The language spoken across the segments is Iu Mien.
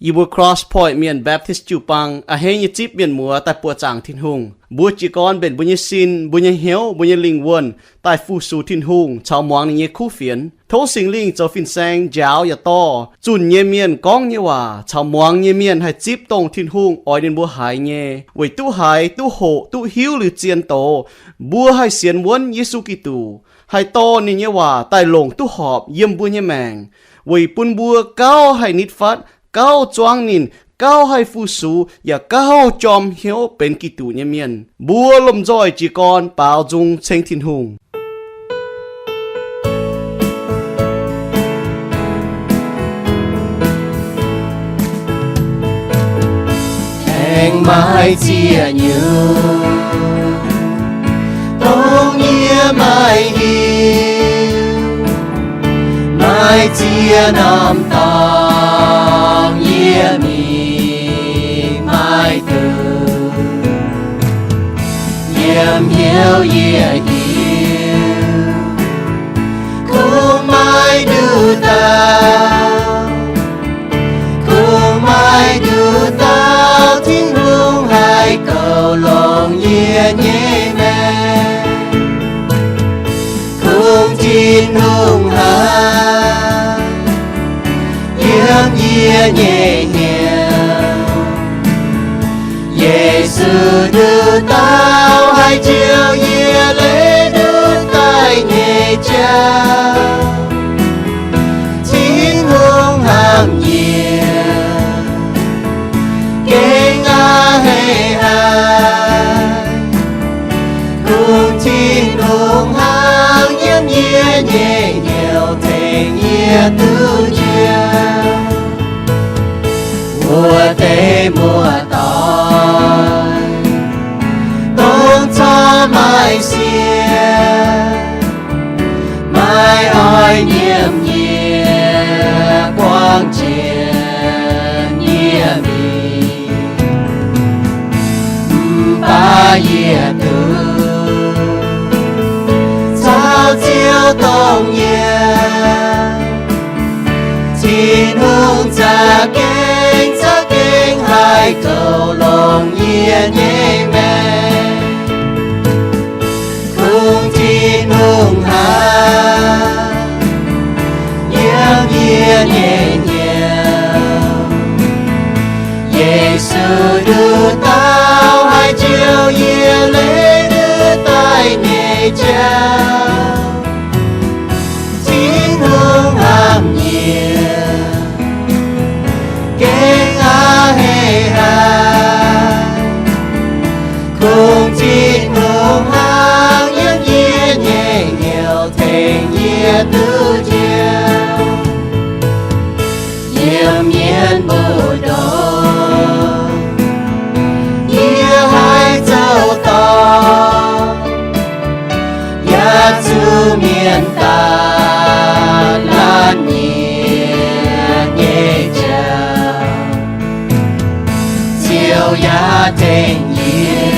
Yie mbuo Cross Point Mienh Baptist jiu-baang a'hneiv nyei zipv mienh muoz daaih buoqc zaangc Tin-Hungh. Mbuo jiez gorn mbenc mbuo nyei sin, mbuo nyei hnyouv, mbuo nyei lingh wuonh daaih fu-sux Tin-Hungh caux muangx ninh nyei kuv fienx. Tov Singx Lingh zoux fin-saeng njaaux yaac dorh zunh nyei mienh gorngv nyei waac caux muangx nyei mienh haih zipv dongh Tin-Hungh oix ninh mbuo haiz nyei, weic duqv haiz, duqv hoqc, duqv hiuv liuz zien doz, mbuo haih sienx wuonv Yesu Giduc, haih dorh ninh nyei waac daaih longc duqv horpc yiem mbuo nyei maengc, weic bun mbuo gauh haih nitv fatv, gauh zuangv ninh, gauh haih fu-sux, yaac gauh jorm hnyouv benx Giduc nyei mienh. Mbuo lomh nzoih jiez gorn baaux nzung ceng Tin-Hungh. Aengx maaih ziex nyungc, dongh yie maiv hiuv. Maaih ziex norm dorngx yie mingh maiv duqv. Yiem hnyouv yie hiuv, kungx maiv nduqc dauh, kungx maiv nduqc dauh Tin-Hungh haih goux longx yie nyei maengc. Kungx Tin-Hungh haiz yiem yie nyei hnyouv. Yesu nduqc dauh haih njoux yie leiz nduqc daaih nyei jauv. Tin-Hungh hnamv yie gengh aqc hei haic. Kungx Tin-Hungh hnangv yiem yie nyei hnyouv tengx yie duqv njoux. Wuov deix muoz-doic dongh corc maiv sienx, maiv oix nyiemc yie buangh jienv yie mingh. Mv baac yie duqv caux Ziouv dongh yiem, Tin-Hungh za'gengh, za'gengh haih goux longx yie nyei maengc. Kungx Tin-Hungh hnamv yiem yie nyei hnyouv. Yesu nduqc dauh haih njoux yie leiz nduqc daaih nyei jauv. Tin-Hungh hnamv yie gengh aqc hei haic. Kungx Tin-Hungh hnangv yiem yie nyei hnyouv tengx yie duqv njoux. Yiem mienh mbu'ndongx yie haih zoux dorngc, yaac zuqc mienh daaih laanh nyie nyei jauv. Ziouv yaac tengx yie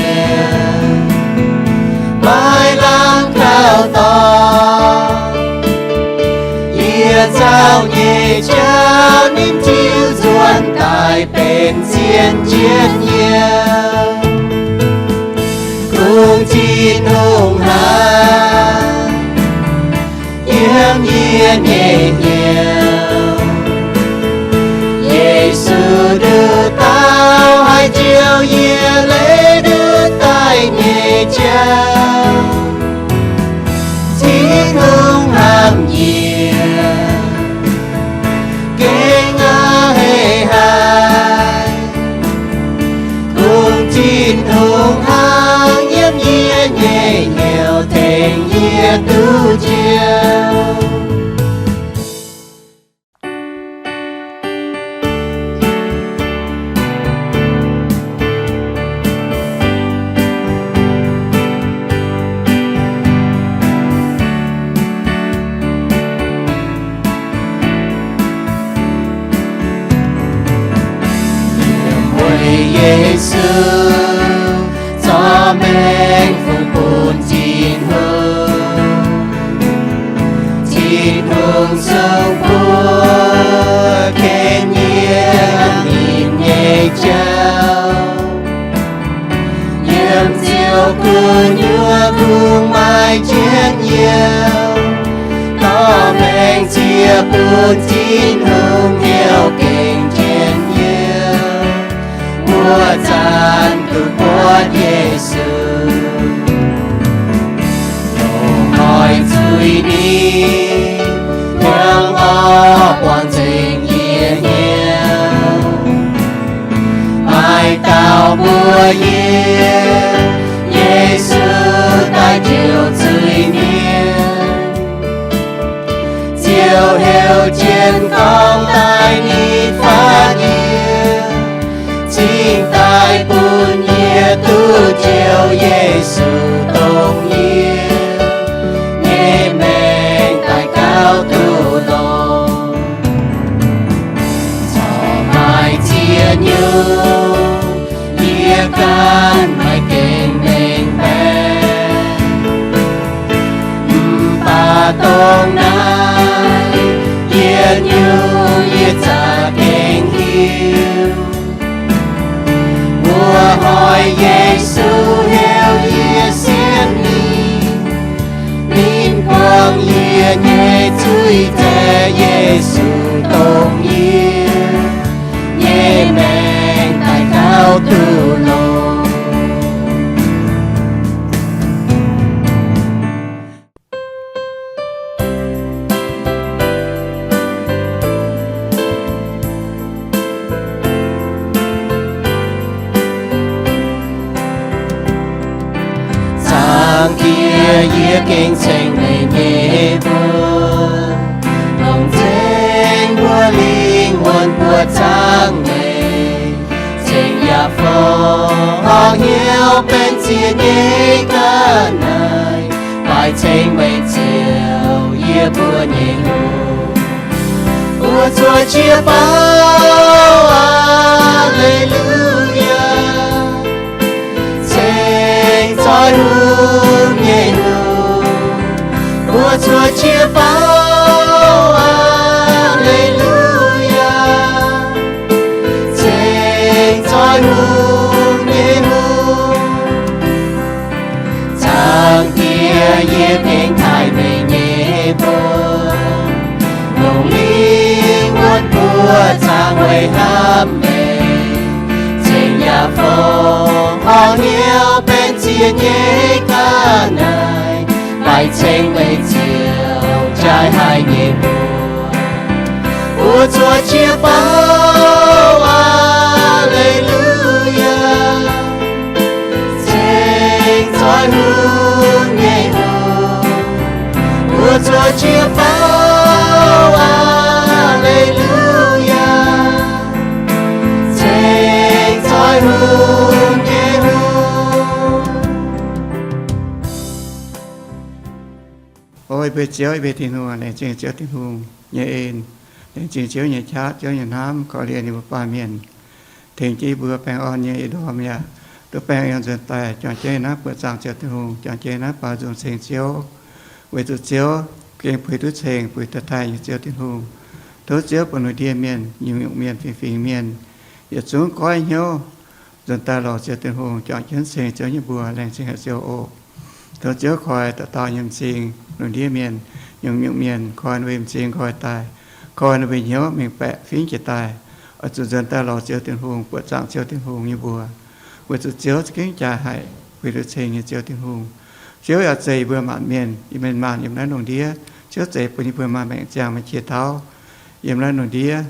maiv lamh kaux dorngx. Yie nzauh nyei jauv ninh tiuv nzuonx daaih benx zien jienv yie. Kungx Tin-Hungh hnamv yiem yie nyei hnyouv. Yesu nduqc dauh haih njoux yie leiz nduqc daaih nyei jauv. Tin-Hungh hnamv yie gengh aqc hei haic. Kungx Tin-Hungh hnangv yiem yie nyei hnyouv tengx yie duqv njoux. Weic Yesu zorqv maengx fungx bun Tin-Hungh, Tin-Hungh zungv mbuo ken yiem ninh. Yie dorh maengc ziec bun Tin-Hungh hnyouv gengh njien-youh, buoqc zaanc duqv buatc Yesu. Longc noic zuiz ninh, hnyangx orv buangh nzengc yie hnyouv. Maaih dauh mbuox yie, Yesu daaih njoux zuiz-mienh. Ziouv heuc jienv gorngv daaih nitv fatv yie, cingx daaih bun yie duqv njoux Yesu, dongh yie nyei maengc daaih gauh duqv longx. Corc maaih ziex nyungc, yie ganh maiv gaengh mengh baeqc. Mv baac dongh naaiv yietc nyungc yie za'gengh hiuv. Mbuox hoic Yesu heuc yie sienx ninh, ninh buangh yie nyei zuiz zaeqc. Yesu, dongh yie nyei maengc daaih gauh duqv longx. Zaangc Diex, yie gengh ceng meih nyei mbuox, longc nzengc mbuo lingh wuonh buoqc zaangc meih, ceng yaac fongc horngh hnyouv benx ziex nyei ga'naaiv, baaix ceng meih Ziouv, yie mbuo nyei Hungh. Mbuo zuov jiex bouh, Aa^le^lu^yaa. Ceng zoih hungh nyei Hungh, mbuo zuov jiex bouh, Aa^le^lu^yaa. Ceng zoih hungh nyei Hungh, Zaangc Diex, yie gengh taaih meih nyei mbuox, longc lingh wuonh buoqc zaangc weic hnamv meih, ceng yaac fongc horngh hnyouv benx ziex nyei ga'naaiv, baaix ceng meih Ziouv njaai haic nyei mbuox. Mbuo zuov jiex bouh, Aa^le^lu^yaa. Ceng zoih hungh nyei Hungh, mbuo zuov jiex bouh, Aa^le^lu^yaa. Ceng zoih hungh nyei Hungh. O yie mbuo Ziouv, yie mbuo Tin-Hungh, laengz zingh Ziouv Tin-Hungh nyei en, laengz zingh Ziouv nyei qaqv, Ziouv nyei hnamv, korv-lienh ninh mbuo baamh mienh, tengx jienv yie mbuo baengh orn nyei ih ndorm yaac duqv baengh orn nzuonx daaih, juangc jienv naaiv buoqc zaangc Ziouv Tin-Hungh, juangc jienv naaiv baaux nzung ceng Ziouv, weic zuqc Ziouv gengh puix duqv ceng, puix taaih taaih nyei Ziouv Tin-Hungh. Tov Ziouv bun lungh ndiev mienh, nyungc-nyungc mienh, fingx-fingx mienh, yietc zungv goiv hnyouv nzuonx daaih lorz Ziouv Tin-Hungh, juangc jienv ceng Ziouv nyei mbuox, laengz zingh haic Ziouv oc. Tov Ziouv koi dauh dauh nyei m'zing, lungh ndiev mienh, nyungc-nyungc mienh, koi ninh mbuo m'zing nqoi daaih, koi ninh mbuo hnyouv mengh baeqc fingx jiex daaih, oix zuqc nzuonx daaih lorz Ziouv Tin-Hungh, buoqc zaangc Ziouv Tin-Hungh nyei mbuox, weic zuqc Ziouv za'gengh jaaix haic, puix duqv ceng nyei Ziouv Tin-Hungh. Ziouv yaac zeiz yie mbuo maanc mienh, yie mienh maanh yiem naaiv lungh ndiev. Ziouv zeiz bun yie mbuo maaih maengc ziangh maaih qiex tauv yiem naaiv lungh ndiev.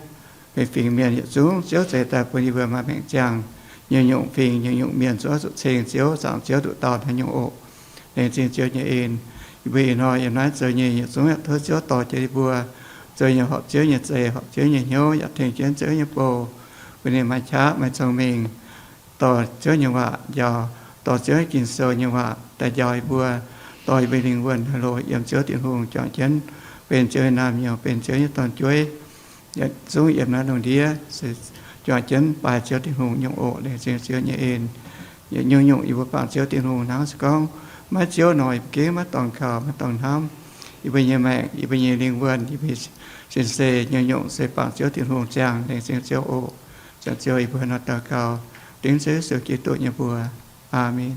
Fingx-fingx mienh yietc zungv Ziouv zeiz daaih bun yie mbuo maaih maengc ziangh, nyungc-nyungc fingx, nyungc-nyungc mienh zuov zuqc ceng Ziouv, zaangc Ziouv nduqc dauh naaiv nyungc oc. Laengz zingh Ziouv nyei en. Yie mbuo ih hnoi yiem naaiv zoux nyei yietc zungv yaac tov Ziouv dorh jienv yie mbuo zoux nyei horpc Ziouv nyei zeix, horpc Ziouv nyei hnyouv, yaac tengx jienv Ziouv nyei bou, bun ninh maaih qaqv maaih cong-mengh dorh Ziouv nyei waac njaaux, dorh Ziouv Ging-Sou nyei waac daaih njaaux yie mbuo, dorh yie mbuo lingh wuonh haaix loz yiem Ziouv Tin-Hungh juangc jienv benx Ziouv nyei naamh nyouz, benx Ziouv nyei dorn-jueiv. Yietc zungv yiem naaiv lungh ndiev se juangc jienv baaix Ziouv Tin-Hungh nyungc oc. Laengz zingh Ziouv nyei en. Yietc nyungc-nyungc yie mbuo bangc Ziouv Tin-Hungh hnangv se gorngv maiv Ziouv nor, yie mbuo gengh maiv dorngx kaux, maiv dorngx hnamv. Yie mbuo nyei maengc, yie mbuo nyei lingh wuonh, yie mbuo sin-seix nyungc-nyungc se bangc Ziouv Tin-Hungh ziangh. Laengz zingh Ziouv oc. Ziouv, yie mbuo nor daux gaux dengv Ziouv Yesu Giduc nyei mbuox. Aamen.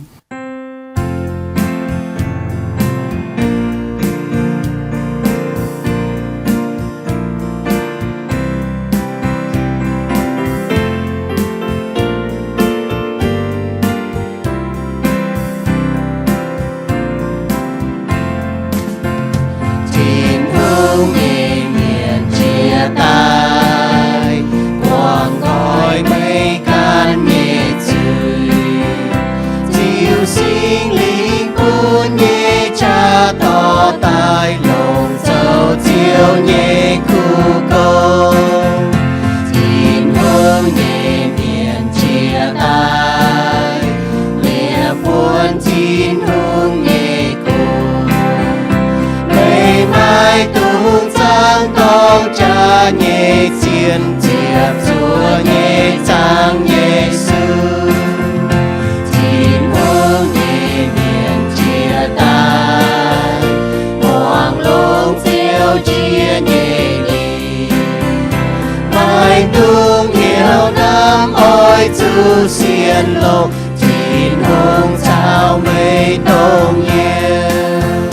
zuqc sienx longx, Tin-Hungh caux meih dongh yiem.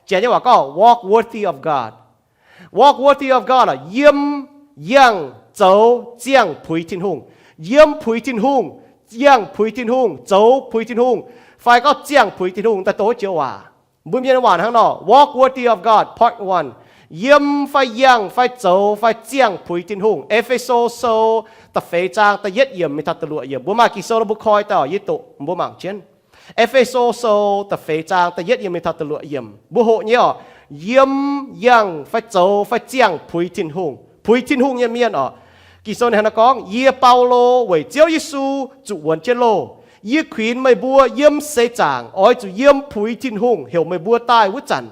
Janx nyei waac gorngv walk worthy of God. Walk worthy of God, yiem, yangh, zoux ziangh puix Tin-Hungh. Yiem puix Tin-Hungh, yangh puix Tin-Hungh, zoux puix Tin-Hungh, fai gorngv ziangh puix Tin-Hungh daaih douc joux waac. Mbuo mienh waac hnangv nor, walk worthy of God, part one. Yiem fai yangh fai zoux fai ziangh puix Tin-Hungh. E^fe^so Sou da'feix zaang da'yietv yiemc mingh taux da'luoqc yiemc. Mbuo maaih Ging-Sou nor mbuo koi daaih oc, yie doqc mbuo mangc jienv. E^fe^so Sou da'feix zaang da'yietv yiemc mingh taux da'luoqc yiemc. Mbuo hoqc nyei oc. Yiem, yangh fai zoux fai ziangh puix Tin-Hungh, puix Tin-Hungh nyei mienh oc. Ging-Sou ninh hnangv naaiv gorngv, Yie, Baulo, weic Ziouv Yesu zuqc wuonx jienv loh. Yie kuinx meih mbuo yiem seix zaangc oix zuqc yiem puix Tin-Hungh heuc meih mbuo daaih wuov zanc.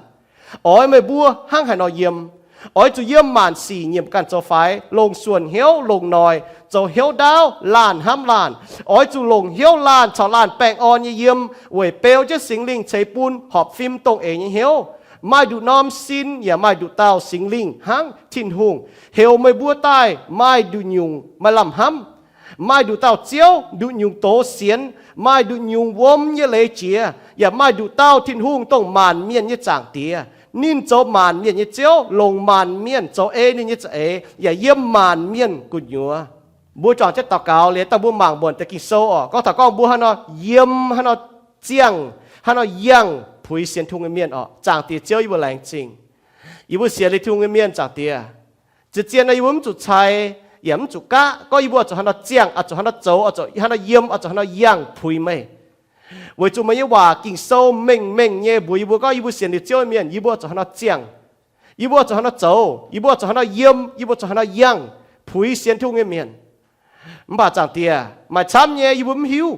Oix meih mbuo hnangv haaix nor yiem. Oix zuqc yiem maanc sic nyiemc ganh zoux faix, longc suonc hnyouv, longc noic, zoux hnyouv ndaauv, laanh hnamv laanh. Oix zuqc longc hnyouv laanh caux laanh baengh orn nyei yiem, weic beu jienv Singx Lingh ceix bun horpc fim dongh eix nyei hnyouv. Maaih nduqc norm sin yaac maaih nduqc dauh Singx Lingh hnangv Tin-Hungh heuc meih mbuo daaih maaih nduqc nyungc maaih lamh hnamv. Maaih nduqc dauh Ziouv, nduqc nyungc doz sienx, maaih nduqc nyungc wuom nyei leiz jiex, yaac maaih nduqc dauh Tin-Hungh dongh maanc mienh nyei Zaangc Diex. Ninh zoux maanc mienh nyei Ziouv, longc maanc mienh zoux ei ninh nyei za'eix, yaac yiem maanc mienh gu'nyuoz. Mbuo juangc jienv daux gaux liuz daaih mbuo mangc muonc deix Ging-Sou oc. Gorngv taux gorngv mbuo hnangv nor yiem, hnangv nor ziangh, hnangv nor yangh puix sienx Tin-Hungh nyei mienh oc. Zaangc Diex Ziouv, yie mbuo laengz zingh. Yie mbuo sienx liuz Tin-Hungh nyei mienh, Zaangc Diex, zien-zien nor yie mbuo mv zuqc cai, yaac mv zuqc gaqv gorngv yie mbuo oix zuqc hnangv nor ziangh, oix zuqc hnangv nor zoux, oix zuqc hnangv nor yiem, oix zuqc hnangv nor yangh puix meih. Weic zuqc meih nyei waac Ging-Sou mengh mengh nyei mbuox yie mbuo gorngv yie mbuo sienx liuz Ziouv nyei mienh, yie mbuo oix zuqc hnangv nor ziangh, yie mbuo oix zuqc hnangv nor zoux, yie mbuo oix zuqc hnangv nor yiem, yie mbuo zuqc hnangv nor yangh puix sienx Tin-Hungh nyei mienh. Mv baac Zaangc Diex, maaih camv nyei yie mbuo mv hiuv.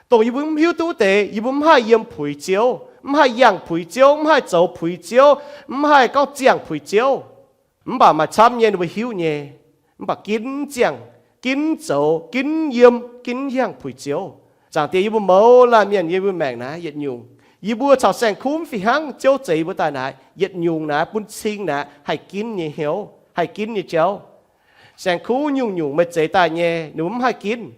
Dongh yie mbuo mv hiuv duqv wuov deix, yie mbuo mv haih yiem puix Ziouv, mv haih yangh puix Ziouv, mv haih zoux puix Ziouv, mv haih gorngv ziangh puix Ziouv. Mv baac maaih camv nyei ninh mbuo hiuv nyei. Mv baac ginv ziangh, ginv zoux, ginv yiem, ginv yangh puix Ziouv. Zaangc Diex, yie mbuo mouz laanh mienh, yie mbuo maengc naaiv yietc nyungc, yie mbuo caux saeng-kuv mv fih hnangv Ziouv zeix yie mbuo daaih naaiv, yietc nyungc naaiv bun cing naaiv haih ginv nyei hnyouv, haih ginv nyei jauv. Saeng-kuv nyungc-nyungc meih zeix daaih nyei ninh mbuo mv haih ginv.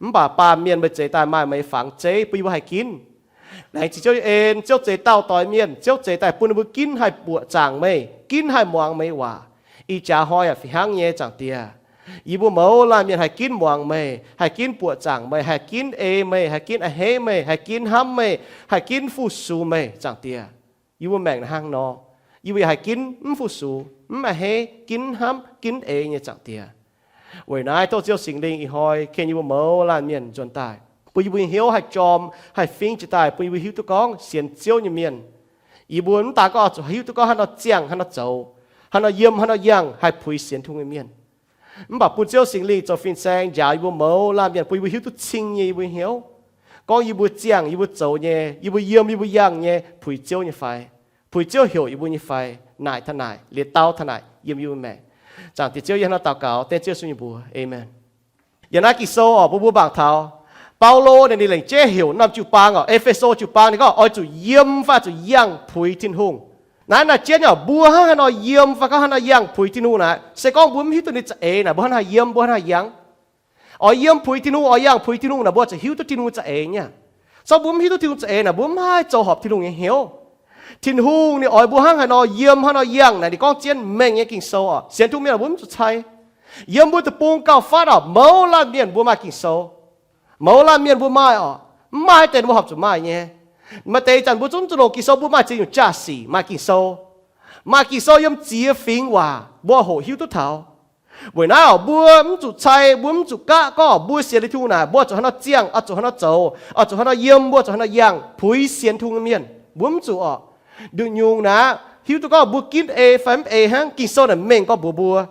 Mv baac baamh mienh meih zeix daaih maaih meih nyei fangx zeiv bun yie mbuo haih ginv. Laengz zingh Ziouv nyei en, Ziouv zeix daauh doix mienh, Ziouv zeix daaih bun ninh mbuo ginv haih buoqc zaangc meih, ginv haih muangx meih nyei waac. Ih jaax hnoi yaac fih hnangv nyei, Zaangc Diex. Yie mbuo mouz laanh mienh haih ginv muangx meih, haih ginv buoqc zaangc meih, haih ginv ei meih, haih ginv a'hneiv meih, haih ginv hnamv meih, haih ginv fu-sux meih, Zaangc Diex. Yie mbuo maengc hnangv nor, yie mbuo yaac haih ginv mv fu-sux, mv a'hneiv, ginv hnamv, ginv ei nyei, Zaangc Diex. Weic naaiv tov Ziouv Singx Lingh ih hnoi ken yie mbuo mouz laanh mienh nzuonx daaih, bun yie mbuo nyei hnyouv haih jorm, haih fingx jiez daaih, bun yie mbuo hiuv duqv gorngv sienx Ziouv nyei mienh, yie mbuo mv daan gorngv zuqc hiuv duqv gorngv hnangv nor ziangh, hnangv nor zoux, hnangv nor yiem, hnangv nor yangh haih puix sienx Tin-Hungh nyei mienh. Mv baac bun Ziouv Singx Lingh zoux fin-saeng njaaux yie mbuo mouz laanh mienh, bun yie mbuo hiuv duqv cing nyei yie mbuo nyei hnyouv, gorngv yie mbuo ziangh, yie mbuo zoux nyei, yie mbuo yiem, yie mbuo yangh nyei puix Ziouv nyei fai, puix Ziouv heuc yie mbuo nyei fai, naaic taux naaic, liuz dau taux naaic yiem yie mbuo maengc. Zaangc Diex Ziouv, yie hnangv nor daux gaux dengv Ziouv Yesu nyei mbuox, aamen. Yiem naaiv Ging-Sou oc, mbuo mbuo mangc taux Baulo ninh, ninh lengc jeiv heuc norm jiu-baang oc, E^fe^so jiu-baang, ninh gorngv oix zuqc yiem fai zuqc yangh puix Tin-Hungh. Naaiv naaic jienv oc, mbuo hnangv haaix nor yiem fai gorngv hnangv haaix nor yangh puix Tin-Hungh naaic, se gorngv mbuo mv hiuv duqv ninh za'eix naaic, mbuo hnangv haaix yiem, mbuo hnangv haaix yangh? Oix yiem puix Tin-Hungh, oix yangh puix Tin-Hungh naaic, mbuo zuqc hiuv duqv Tin-Hungh za'eix nyei. Se gorngv mbuo mv hiuv duqv Tin-Hungh za'eix naaic, mbuo mv haih zoux horpc Tin-Hungh nyei hnyouv. Tin-Hungh ninh oix mbuo hnangv haaix nor yiem, hnangv haaix nor yangh naaic, ninh gorngv jienv mengh nyei Ging-Sou oc. Sienx Tin-Hungh mienh mbuo mv zuqc cai. Yiem mbuo deic-bung gauh fatv oc, mouz laanh mienh mbuo maaih Ging-Sou. Mouz laanh mienh mbuo maaih oc. Mv maaih haaix deix mbuo horpc zuqc maaih nyei. Maaih deix zanc mbuo zungv zuqc longc Ging-Sou, mbuo maaih ziex nyungc jaa-sic maaih Ging-Sou. Maaih Ging-Sou yiem ziex fingx waac mbuo hoqc hiuv duqv taux. Weic naaiv oc, mbuo mv zuqc cai, mbuo mv zuqc gaqv gorngv mbuo sienx liuz Tin-Hungh naaic, mbuo oix zuqc hnangv nor ziangh, oix zuqc hnangv nor zoux, oix zuqc hnangv nor yiem, mbuo oix zuqc hnangv nor yangh puix sienx Tin-Hungh nyei mienh. Mbuo mv zuqc oc. Nduqc nyungc naaic, hiuv duqv gorngv mbuo ginv ei fai mv ei hnangv, Ging-Sou naaic mengh gorngv mbuox mbuo,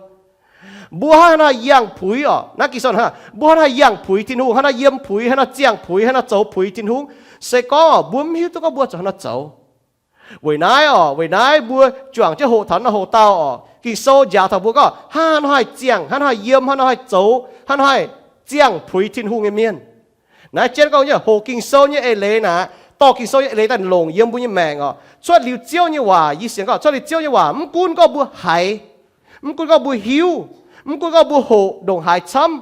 mbuo hnangv haaix nor yangh puix oc. Naaiv Ging-Sou hnangv, mbuo hnangv haaix yangh puix Tin-Hungh, hnangv haaix yiem puix, hnangv haaix nor ziangh puix, hnangv haaix nor zoux puix Tin-Hungx, se gorngv mbuo mv hiuv duqv gorngv mbuo zuqc hnangv nor zoux. Weic naaiv oc, weic naaiv mbuo juangc jienv hoqc taux naaiv hoc-dauh oc, Ging-Sou njaaux taux mbuo gorngv hnangv haaix nor haih ziangh, hnangv haaix nor yiem, hnangv nor haih zoux, hnangv nor haih ziangh puix Tin-Hungh nyei mienh. Naaiv jienv gorngv nyei hoqc Ging-Sou nyei eix leiz naaic, dorh Ging-Sou nyei eix leiz daaih longc yiem mbuo nyei maengc oc. Cuotv liuz Ziouv nyei waac, yie sienx gorngv cuotv liuz Ziouv nyei waac, mv gunv gorngv mbuo haiz, mv gunv gorngv mbuo hiuv, Mv gunv gorngv mbuo hoqc ndongc haaix camv,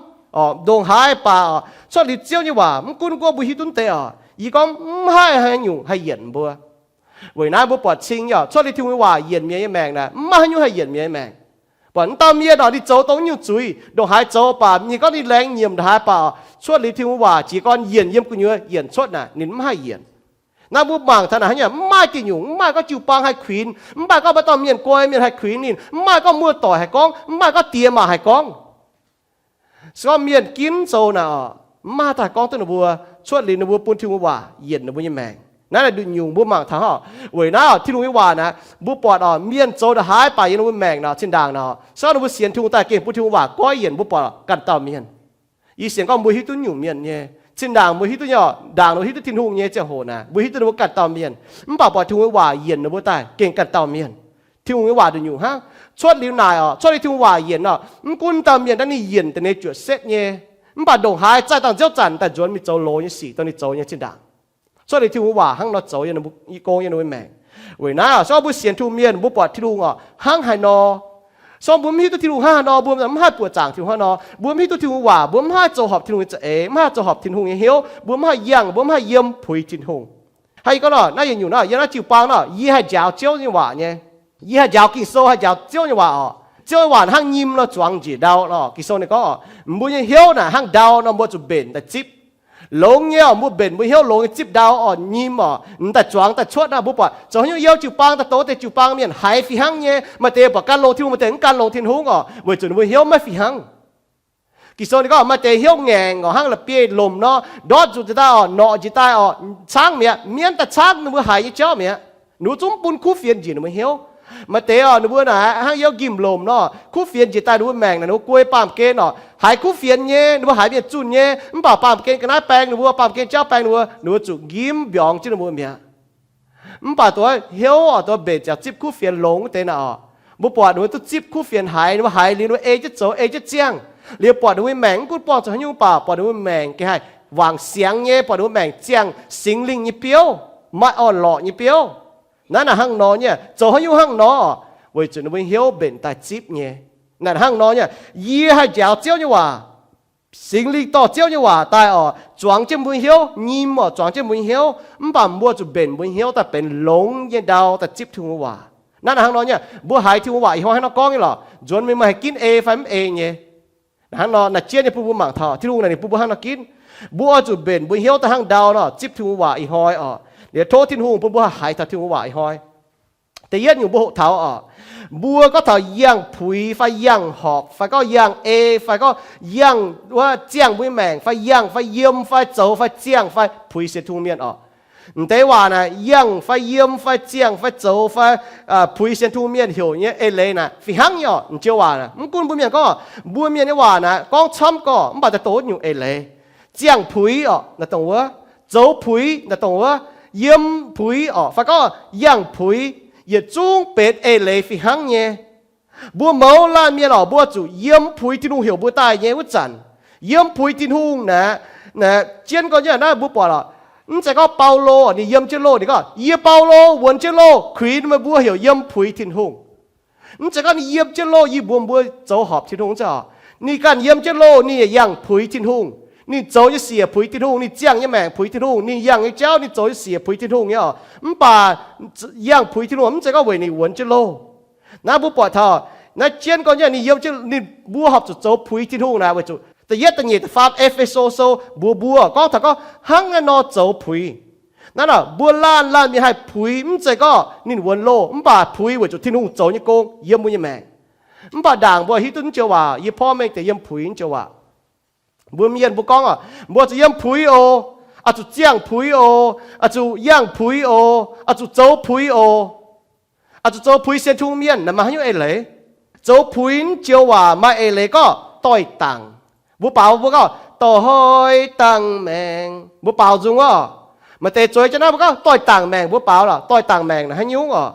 ndongc haaix baac cuotv liuz Ziouv nyei waac, mv gunv gorngv mbuo hiuv duqv deix oc, yie gorngv mv haih haaix nyungc haih yienc mbuo. Weic naaiv mbuo buatc cing nyei oc, cuotv liuz Tin-Hungh nyei waac yienc mienh nyei maengc naaic, mv maaih haaix nyungc haih yienc mienh nyei maengc. Buatc mv dauh mienh oc, ninh zoux dongh nyungc zuiz, ndongc haaix zoux baac ninh gorngv ninh laengz nyiemc ndongc haaix baac cuotv liuz Tin-Hungh waac jiez gorn yienc yiem gu'nyuoz yienc cuotv naaic, ninh mv haih yienc. Naaiv mbuo mangc taux naaic hnangv nyei, mv maaih diuh nyungc, mv maaih gorngv jiu-baang haih kuinx, mv maaih gorngv maaih dauh mienh guai mienh haih kuinx ninh, mv maaih gorngv muoz-doic haih gorngv, mv maaih gorngv diex maac haih gorngv. Se gorngv mienh ginv zoux naaic oc, mv maaih dauh haih gorngv duqv ninh mbuo, cuotv liuz ninh mbuo bun Tin-Hungh waac yienc ninh mbuo nyei maengc. Naaiv naaic nduqc nyungc mbuo mangc taux oc. Weic naaiv oc, Tin-Hungh nyei waac naaic, mbuo buatc oc, mienh zoux ndongc haaix baac yiem ninh mbuo maengc naaic, zinh ndaangc naaic, se gorngv ninh mbuo sienx Tin-Hungh daaih gengh bun Tin-Hungh waac goiv yienc, mbuo buatc ganh dauh mienh. Yie sienx gorngv mbuo hiuv duqv nyungc mienh nyei, zinh ndaangc mbuo hiuv duqv nyei oc, ndaangc ninh mbuo hiuv duqv Tin-Hungh nyei ziangh hoc naaic, mbuo hiuv duqv ninh mbuo ganh dauh mienh. Mv baac buatc Tin-Hungh nyei waac yienc ninh mbuo daaih gengh ganh dauh mienh. Tin-Hungh nyei waac nduqc nyungc hnangv. Cuotv liuz naaic oc, cuotv liuz Tin-Hungh waac yienc oc, mv gunv dauh mienh naaiv ninh yienc daaih ninh zuoqc setv nyei, mv baac ndongc haaix zaih dangh nziouv zanc daaih nzuonx mingh zoux loz nyei sic dongh ninh zoux nyei, zinh ndaangc cuotv liuz Tin-Hungh waac hnangv nor zoux yiem gong yiem ninh mbuo maengc. Weic naaiv oc, se gorngv mbuo sienx Tin-Hungh mienh, mbuo buatc Tin-Hungh oc, hnangv haaix nor. Se gorngv mbuo mv hiuv duqv Tin-Hungh hnangv haaix nor, mbuo mv haih buoqc zaangc Tin-Hungh hnangv nor, mbuo mv hiuv duqv Tin-Hungh waac, mbuo mv haih zoux horpc Tin-Hungh nyei za'eix, mv haih zoux horpc Tin-Hungh nyei hnyouv, mbuo mv haih yangh, mbuo mv haih yiem puix Tin-Hungh. Hnangv yie gorngv nor, naaiv yietc nyungc nor, yiem naaiv jiu-baang nor, yie haih njaaux Ziouv nyei waac nyei. Yie haih njaaux Ging-Sou, haih njaaux Ziouv nyei waac oc. Ziouv nyei waac hnangv nyim nor zuangx njiec ndau nor. Ging-Sou ninh gorngv oc, mbuo nyei hnyouv naaic hnangv ndau nor, mbuo zuqc mbenc daaih zipv. Longx nyei oc, mbuo mbenc mbuo hnyouv longx nyei zipv ndau oc, nyim oc, m'daaih zuangx daaih cuotv naaiv. Mbuo buatc zoux haaix nyungc yiem jiu-baang daaih, dongh deix jiu-baang mienh haiz fih hnangv nyei. Maaih deix buatc gan longx Tin-Hungh, maaih deix mv gan longx Tin-Hungh oc, weic zuqc ninh mbuo hnyouv maiv fih hnangv. Ging-Sou ninh gorngv maaih deix hnyouv ngaengc oc, hnangv la'bieiv-lomc nor, ndortv nzuqc njiec daaih oc, norqc njiec daaih oc, caangv mi'aqv, mienv daaih caangv ninh mbuo haiz nyei jauv mi'aqv. Ninh mbuo zungv mv bun kuv fienx njiec ninh mbuo hnyouv. Maaih deix oc, ninh mbuo naaic hnangv yiem nqimh lomc nor, kuv fienx njiec daaih ninh mbuo maengc naaic, ninh mbuo guei baamh gen oc, haiz kuv fienx nyei, ninh mbuo haiz mienh zunh nyei, mv baac baamh gen ga'naaiv baeng ninh mbuo, baamh gen jauv baeng ninh mbuo, ninh mbuo zuqc nqimv mbiorngz jienv ninh mbuo mi'aqv. Mv baac dongh hnyouv oc, dongh mbenc ziangx zipv kuv fienx longx wuov deix naaic oc, mbuo buatc ninh mbuo duqv zipv kuv fienx haiz, ninh mbuo haiz liuz ninh mbuo ei jienv zoux, ei jienv ziangh. Liuz buatc ninh mbuo maengc mv gunv buangh zuqc haaix nyungc baac buatc ninh mbuo maengc gengh haih wangc siangx nyei, buatc ninh mbuo maengc ziangh Singx Lingh nyei biouv, maaih orn-lorqc nyei biouv. Naaiv naaic hnangv nor nyei, zoux haaix nyungc hnangv nor, weic zuqc ninh mbuo hnyouv mbenc daaih zipv nyei. Naaic hnangv nor nyei, yie haih njaaux Ziouv nyei waac. Singx Lingh dorh Ziouv nyei waac daaih oc, zuangx jienv mbuo hnyouv, nyim oc, zuangx jienv mbuo hnyouv. Mv baac mbuo zuqc mbenc mbuo hnyouv daaih benx longx nyei ndau daaih zipv Tin-Hungh waac. Naaiv naaic hnangv nor nyei, mbuo haiz Tin-Hungh waac ih hnoi hnangv nor gorngv nyei lorqc, nzuonx mingh meih haih ginv ei fai mv ei nyei. Naaic hnangv nor, naaic jienv nyei bun mbuo mangc taux Tin-Hungh naaic ninh bun mbuo hnangv nor ginv. Mbuo oix zuqc mbenc mbuo hnyouv daaih hnangv ndau nor zipv Tin-Hungh waac ih hnoi oc. Liuz tov Tin-Hungh bun mbuo haih haiz taux Tin-Hungh waac ih hnoi. Da'yietv nyungc mbuo hoqc taux oc, mbuo gorngv taux yangh puix fai yangh horpc fai gorngv yangh ei fai gorngv yangh wuov ziangh mbuo nyei maengc fai yangh fai yiem fai zoux fai ziangh fai puix sienx Tin-Hungh mienh oc. M'deix waac naaic yangh fai yiem fai ziangh fai zoux fai puix sienx Tin-Hungh mienh heuc nyei eix leiz naaic fih hnangv nyei oc. M'joux waac naaic mv gunv mbuo mienh gorngv, mbuo mienh nyei waac naaic gorngv camv gorqv mv baac daaih dongh wuov nyungc eix leiz. Ziangh puix oc, naaic dongh wuov. Zoux puix, naaic dongh wuov. Yiem puix oc, fai gorngv yangh puix, yietc zungv benx eix leiz fih hnangv nyei. Mbuo mouz laanh mienh oc, mbuo zuqc yiem puix Tin-Hungh heuc mbuo daaih nyei wuov zanc. Yiem puix Tin-Hungh naaic, naaic jienv gorn nyei naaiv mbuo buatc oc. Mv zeiz gorngv Baulo ninh yiem jienv loh ninh gorngv, yie Baulo wuonx jienv loh kuinx meih mbuo heuc yiem puix Tin-Hungh. Mv zeiz gorngv ninh yiem jienv loh yie mbuox mbuo zoux horpc Tin-Hungh oc. Ninh ganh yiem jienv loh ninh yaac yangh puix Tin-Hungh. Ninh zoux nyei sic puix Tin-Hungh, ninh ziangh nyei maengc puix Tin-Hungh, ninh yangh nyei jauv ninh zoux nyei sic puix Tin-Hungh nyei oc. Mv baac yangh puix Tin-Hungh mv zeiz gorngv weic ninh wuonx jienv loh. Naaiv mbuo buatc taux naaiv jienv gorn nyei ninh yiem jienv, ninh mbuo horpc zuqc zoux puix Tin-Hungh naaic weic zuqc da'yietv, da'nyeic, da'faam E^fe^so Sou mbuox mbuo gorngv taux gorngv hnangv naaiv nor zoux puix. Naaiv nor mbuo laanh laanh mienh haih puix mv zeiz gorngv ninh wuonx loh, mv baac puix weic zuqc Tin-Hungh zoux nyei gong yiem mbuo nyei maengc. Mv baac ndaangc mbuo hiuv duqv naaiv joux waac, yie porv mengh deix yiem puix naaiv joux waac. Mbuo mienh mbuo gorngv oc, mbuo zuqc yiem puix oc, oix zuqc ziangh puix oc, oix zuqc yangh puix oc, oix zuqc zoux puix oc, oix zuqc zoux puix sienx Tin-Hungh mienh. Naaiv maaih haaix nyungc eix leiz? Zoux puix naaiv joux waac maaih eix leiz gorngv doix-dangc. Mbuo baaux mbuo gorngv doix-dangc maengc, mbuo baaux nzung oc. Maaih deix zueiz jienv naaiv mbuo gorngv doix-dangc maengc, mbuo baaux lorqc, doix-dangc maengc naaiv haaix nyungc oc?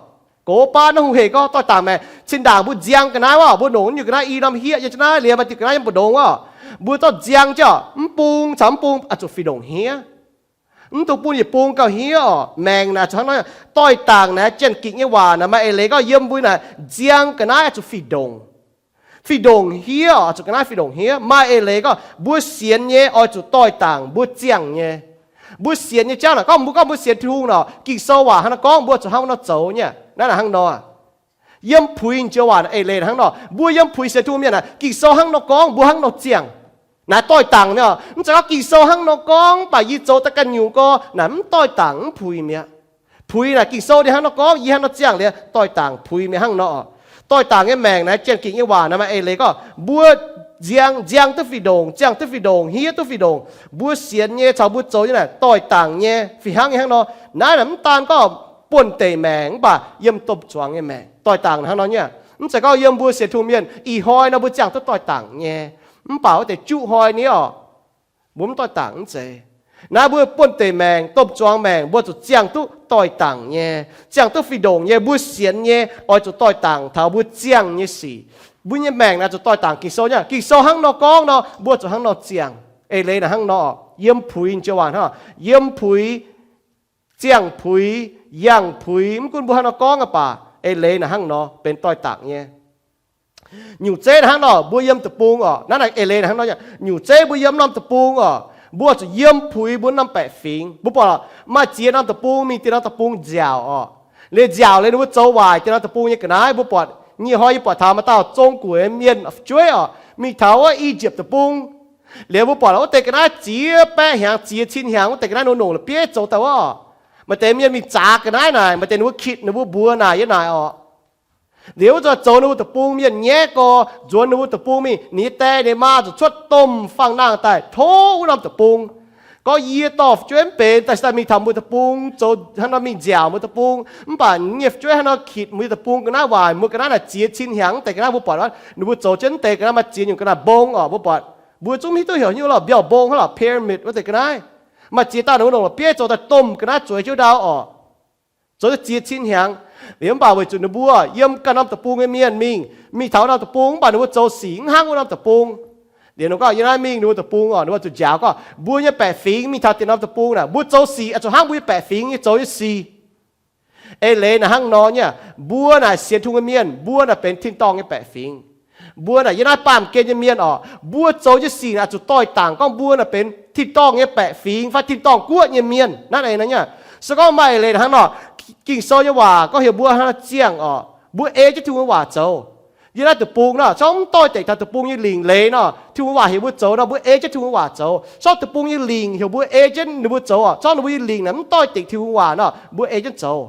Gox baav naaiv hungh hec gorngv doix-dangc maengc. Cin-ndaangc mbuo nziang ga'naaiv oc, mbuo longc nyungc ga'naaiv i norm hieqv nyei jienv naaiv, liemh maaih diuh ga'naaiv yiem mbu'ndongx oc. Mbuo zorqv nziang jienv oc, mv bung caux mv bung oix zuqc fih ndongc hniev. Mv dungx bun yietc bung gauh hniev oc. Maengc naaic zuqc hnangv nor. Doix-dangc naaiv janx-gikc nyei waac naaic maaih eix leiz gorngv yiem mbuo naaic nziang ga'naaiv oix zuqc fih ndongc. Fih ndongc hniev, zuqc ga'naaiv fih ndongc hniev. Maaih eix leiz gorngv mbuo sienx nyei oix zuqc doix-dangc mbuo ziangh nyei. Mbuo sienx nyei jauv naaic, gorngv mbuo, gorngv mbuo sienx Tin-Hungh nor, Ging-Sou waac hnangv nor gorngv, mbuo zuqc hnangv nor zoux nyei. Naaiv naaic hnangv nor, yiem puix joux waac eix leiz hnangv nor, mbuo yiem puix sienx Tin-Hungh mienh naaic, Ging-Sou hnangv nor gorngv, mbuo hnangv nor ziangh. Naaic doix-dangc nyei. Mv zeiz gorngv Ging-Sou hnangv nor gorngv, mv baac yie zoux daaih ganh nyungc gorx, naaic mv doix-dangc, mv puix mi'aqv. Puix naaic Ging-Sou ninh hnangv nor gorngv, yie hnangv nor ziangh liuz, doix-dangc puix mi'aqv hnangv nor. Doix-dangc nyei maengc naaic, janx-gikc nyei waac naaic maaih eix leiz gorngv mbuo nziang, nziang duqv fih ndongc, ziangh duqv fih ndongc, hniev duqv fih ndongc. Mbuo sienx nyei caux mbuo zoux nyei naaic doix-dangc nyei, fih hnangv nyei hnangv nor. Naaiv naaic mv daan gorngv buonv-deic maengc, mv baac yiem domh zuangx nyei maengc doix-dangc hnangv nor nyei. Mv zeiz gorngv yiem mbuo sienx Tin-Hungh mienh ih hnoi nor mbuo ziangh duqv doix-dangc nyei, mv baac wuov deix juqv hnoi ni orqc, mbuo mv doix-dangc mv zeiz. Naaiv mbuo buonv-deic maengc, domh zuangx maengc, mbuo zuqc ziangh duqv doix-dangc nyei, ziangh duqv fih ndongc nyei. Mbuo sienx nyei oix zuqc doix-dangc taux mbuo ziangh nyei sic. Mbuo nyei maengc naaic zuqc doix-dangc Ging-Sou nyei. Ging-Sou hnangv nor gorngv nor, mbuo zuqc hnangv nor ziangh. Eix leiz naaic hnangv nor, yiem puix joux waac hnangv, yiem puix, ziangh puix, yangh puix, mv gunv mbuo hnangv nor gorngv aqv baac, eix leiz naaic hnangv nor benx doix-dangc nyei. Nyungc zeiv naaic hnangv nor, mbuo yiem deic-bung orqc, naaiv naaic eix leiz naaic hnangv nor, nyungc zeiv mbuo yiem norm deic-bung orqc, mbuo zuqc yiem puix mbuo norm baeqc fingx. Mbuo buatc maaih ziex norm deic-bung mingh dieh norm deic-bung nziaauc orqc. Liuz nziaauc liuz ninh mbuo zoux waaic dieh norm deic-bung nyei ga'naaiv. Mbuo buatc nyei hnoi yie buatc taux maaih dauh Zong-Guoqv mienh fu'jueiv orqc, mingh taux wuov Ijiepv deic-bung. Liuz mbuo buatc wuov deix ga'naaiv ziex baeqv hnyangx, ziex cin hnyangx, wuov deix ga'naaiv nongx nongx la'bieiv zoux daaih wuov orqc. Maaih deix mienh mingh zaqc ga'naaiv naaic, maaih deix ninh mbuo kitc ninh mbuo mbuox naaic yiem naaic orqc. Liuz wuov zanc zoux ninh mbuo deic-bung mienh nyaiv gorx, nzuonx ninh mbuo deic-bung mingh, ninh nyei die ninh maa zuqc cuotv domh fangh nangh daaih tov wuov norm deic-bung. Gorngv, yie dorh fu'jueiv mv benx daaih, se daaih mingh taux mbuo deic-bung, zoux hnangv nor mingh nziaauc mbuo deic-bung. Mv baac nyei fu'jueiv hnangv nor kitc mbuo nyei deic-bung ga'naaiv waaic, mbuo ga'naaiv naaic ziex cin hnyangx, wuov deix ga'naaiv mbuo buatc, ninh mbuo zoux jienv wuov deix ga'naaiv maaih ziex nyungc ga'naaiv mbong orqc. Mbuo buatc, mbuo zungv hiuv duqv heuc nyungc lorh mbiauh mbong hnangv lorh pyramid wuov deix ga'naaiv. Maaih ziex dauh ninh mbuo nongc la'bieiv zoux daaih domh ga'naaiv zueiz jienv ndau orqc. Zoux ziex cin hnyangx. Liuz mv baac weic zuqc ninh mbuo yiem ganh norm deic-bung nyei mienh mingh, mingh taux wuov norm deic-bung, mv baac ninh mbuo zoux sic mv hnangv wuov norm deic-bung. Liuz ninh gorngv, yie naaiv mingh ninh mbuo deic-bung orqc, ninh mbuo zuqc njaaux gorngv, mbuo nyei baeqc fingx mingh taux dieh norm deic-bung naaic, mbuo zoux sic oix zuqc hnangv mbuo nyei baeqc fingx nyei zoux nyei sic. Eix leiz naaic hnangv nor nyei, mbuo naaic sienx Tin-Hungh nyei mienh, mbuo naaic benx tin-dorngh nyei baeqc fingx. Mbuo naaic yiem naaiv baamh gen nyei mienh orqc, mbuo zoux nyei sic naaic zuqc doix-dangc gorngv mbuo naaic benx tin-dorngh nyei baeqc fingx fai tin-dorngh guoqv nyei mienh. Naaiv eix nor nyei. Se gorngv maaih eix leiz hnangv nor, Ging-Sou nyei waac gorngv heuc mbuo hnangv nor ziangh orqc, mbuo ei jienv Tin-Hungh nyei waac zoux. Yiem naaiv deic-bung nor, se gorngv mv doix-dekc taux deic-bung nyei lingc leiz nor, Tin-Hungh waac heuc mbuo zoux nor, mbuo ei jienv Tin-Hungh waac zoux. Se gorngv deic-bung nyei lingc heuc mbuo ei jienv ninh mbuo zoux orqc, se gorngv ninh mbuo nyei lingc naaic mv doix-dekc Tin-Hungh waac nor, mbuo ei jienv zoux.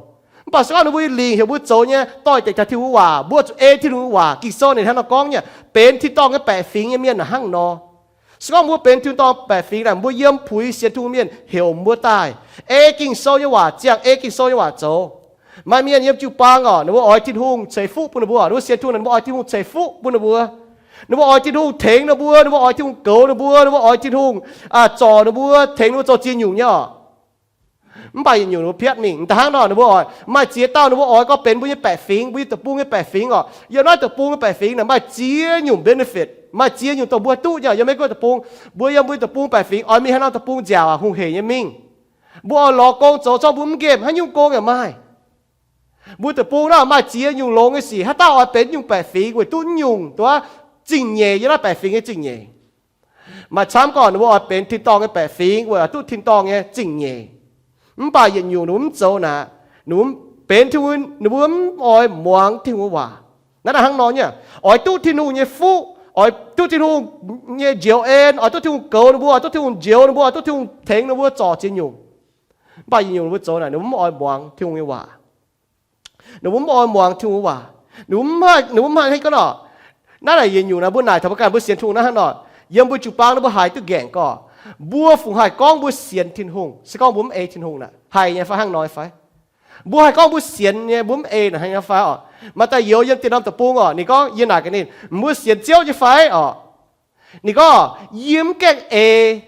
Mv baac se gorngv ninh mbuo nyei lingc heuc mbuo zoux nyei doix-dekc taux Tin-Hungh waac, mbuo zuqc ei Tin-Hungh waac. Ging-Sou ninh hnangv nor gorngv nyei, benx tin-dorngh nyei baeqc fingx nyei mienh naaic hnangv nor. Se gorngv mbuo benx tin-dorngh baeqc fingx naaic, mbuo yiem puix sienx Tin-Hungh mienh heuc mbuo daaih ei Ging-Sou nyei waac ziangh, ei Ging-Sou nyei waac zoux. Maaih mienh yiem jiu-baang orqc, ninh mbuo oix Tin-Hungh ceix fuqv bun ninh mbuo, ninh mbuo sienx Tin-Hungh, ninh mbuo oix Tin-Hungh ceix fuqv bun ninh mbuo. Ninh mbuo oix Tin-Hungh tengx ninh mbuo, ninh mbuo oix Tin-Hungh goux ninh mbuo, ninh mbuo oix Tin-Hungh, aa, zorc ninh mbuo, tengx ninh mbuo zoux ziex nyungc nyei orqc. Mv baac yietc nyungc ninh mbuo piatv mingh. Da'hnangv nor ninh mbuo oix, maaih ziex dauh ninh mbuo oix gorngv benx mbuo nyei baeqc fingx, mbuo nyei deic-bung nyei baeqc fingx orqc. Yiem naaiv deic-bung nyei baeqc fingx naaic maaih ziex nyungc benefit, maaih ziex nyungc dongh mbuo duqv nyei. Yiem Meiv Guoqv deic-bung, mbuo yiem mbuo nyei deic-bung baeqc fingx oix mingh haaix norm deic-bung nziaauc aac, hungh heic nyei mingh. Mbuo oix lorz gong zoux, zorqv mbuo mv nqemh haaix nyungc gong yaac maaih. Mbuo deic-bung naaic maaih ziex nyungc longx nyei sic, haaix dauh oix benx nyungc baeqc fingx weic duqv nyungc duqv zingh nyeic, yiem naaiv baeqc fingx nyei zingh nyeic. Maaih camv gorngv ninh mbuo oix benx tin-dorngh nyei baeqc fingx weic oix duqv tin-dorngh nyei zingh nyeic. Mv baac yietc nyungc ninh mbuo mv zoux naaic, ninh mbuo benx Tin-Hungh, ninh mbuo mv oix muangx Tin-Hungh nyei waac. Naaiv hnangv nor nyei, oix duqv Tin-Hungh nyei fuqv, oix duqv Tin-Hungh nyei njoux en, oix duqv Tin-Hungh goux ninh mbuo, oix duqv Tin-Hungh njoux ninh mbuo, oix duqv Tin-Hungh tengx ninh mbuo zorc ziex nyungc. Mv baac yietc nyungc ninh mbuo zoux naaic, ninh mbuo mv oix muangx Tin-Hungh nyei waac. Ninh mbuo mv oix muangx Tin-Hungh waac. Ninh mbuo mv haih, ninh mbuo mv haih gorngv nor, naaiv naaic yietc nyungc naaic mbuo naaic taux mbuo ganh mbuo sienx Tin-Hungh naaiv hnangv nor, yiem mbuo jiu-baang naaiv mbuo haiz duqv nqaengc gorngv, mbuo fungc haih gorngv mbuo sienx Tin-Hungh se gorngv mbuo mv ei Tin-Hungh naaic, haih nyei fai hnangv nor fai? Mbuo haih gorngv mbuo sienx nyei, mbuo mv ei naaic, haih nyei fai orqc? Maaih daaih youz yiem dieh norm deic-bung orqc, ninh gorngv, yie naaic gaax ninh, mbuo sienx Ziouv nyei fai orqc? Ninh gorngv, yie mv gaengh ei.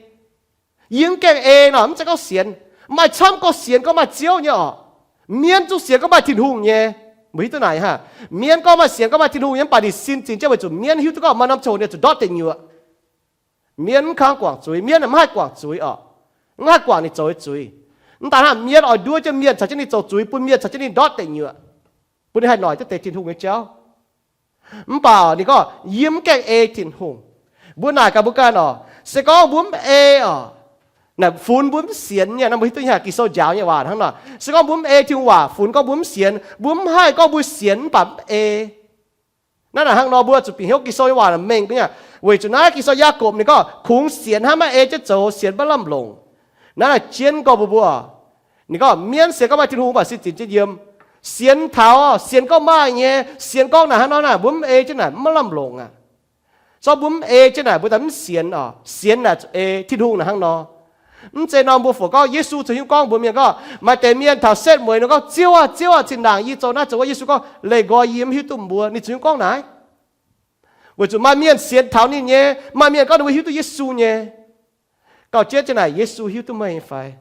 Yie mv gaengh ei nor, mv zeiz gorngv sienx. Maaih camv gorngv sienx gorngv maaih Ziouv nyei orqc. Mienv zungv sienx gorngv maaih Tin-Hungh nyei. Mbuo hiuv duqv naaic hnangv. Mienv gorngv maaih sienx gorngv maaih Tin-Hungh nyei, mv baac ninh sin zingh jienv weic zuqc mienv hiuv duqv gorngv maaih norm ziangh hoc ninh zuqc ndortv deic nyuoqc. Mienv mv kangv guangc zuiz, mienv mv haih guangc zuiz orqc. Mv haih guangc ninh zoux nyei zuiz. Mv daan hnangv, mienv oix nduov jienv mienh caux jienv ninh zoux zuiz, bun mienh caux jienv ninh ndortv deic nyuoqc, bun ninh haih noic duqv deix Tin-Hungh nyei jauv. Mv baac ninh gorngv yie mv gaengh ei Tin-Hungh. Mbuo naaic gaax mbuo ganh oc, se gorngv mbuo mv ei oc, naaic funx mbuo mv sienx nyei. Naaiv mbuo hiuv duqv nyei Ging-Sou njaaux nyei waac hnangv nor. Se gorngv mbuo mv ei Tin-Hungh waac, funx gorngv mbuo mv sienx, mbuo mv haih gorngv mbuo sienx mv baac mv ei. Naaiv naaic hnangv nor mbuo zuqc bieqc hnyouv Ging-Sou nyei waac mengh nyei. Weic zuqc naaiv Ging-Sou Yaagorpc ninh gorngv kungx sienx hnangv maiv ei jienv zoux, sienx maiv lamh longc. Naaiv naaic jienv gorngv mbuo mbuo, ninh gorngv mienv sienx gorngv maaih Tin-Hungh mv baac sin zinx jienv yiem. Sienx taux, sienx gorngv maaih nyei, sienx gorngv naaic hnangv nor naaic mbuo mv ei jienv naaic maiv lamh longc aqv. Zorqv mbuo mv ei jienv naaic mbuo daaih mv sienx oc. Sienx naaic zuqc ei Tin-Hungh naaic hnangv nor. Mv zeiz nor mbuo fungc gorngv Yesu zoux hnyouv gorngv mbuox mienh gorngv maaih deix mienh taux setv mueiz nor gorngv, Ziouv aah! Ziouv aah! Zinh ndaangc yie zoux naaiv zoux wuov. Yesu gorngv, Leih nqoi, yie mv hiuv duqv mbuo. Ninh zoux hnyouv gorngv naaic. Weic zuqc maaih mienh sienx taux ninh nyei, maaih mienh gorngv ninh mbuo hiuv duqv Yesu nyei. Gauh jienv jienv naaic Yesu hiuv duqv meih nyei fai?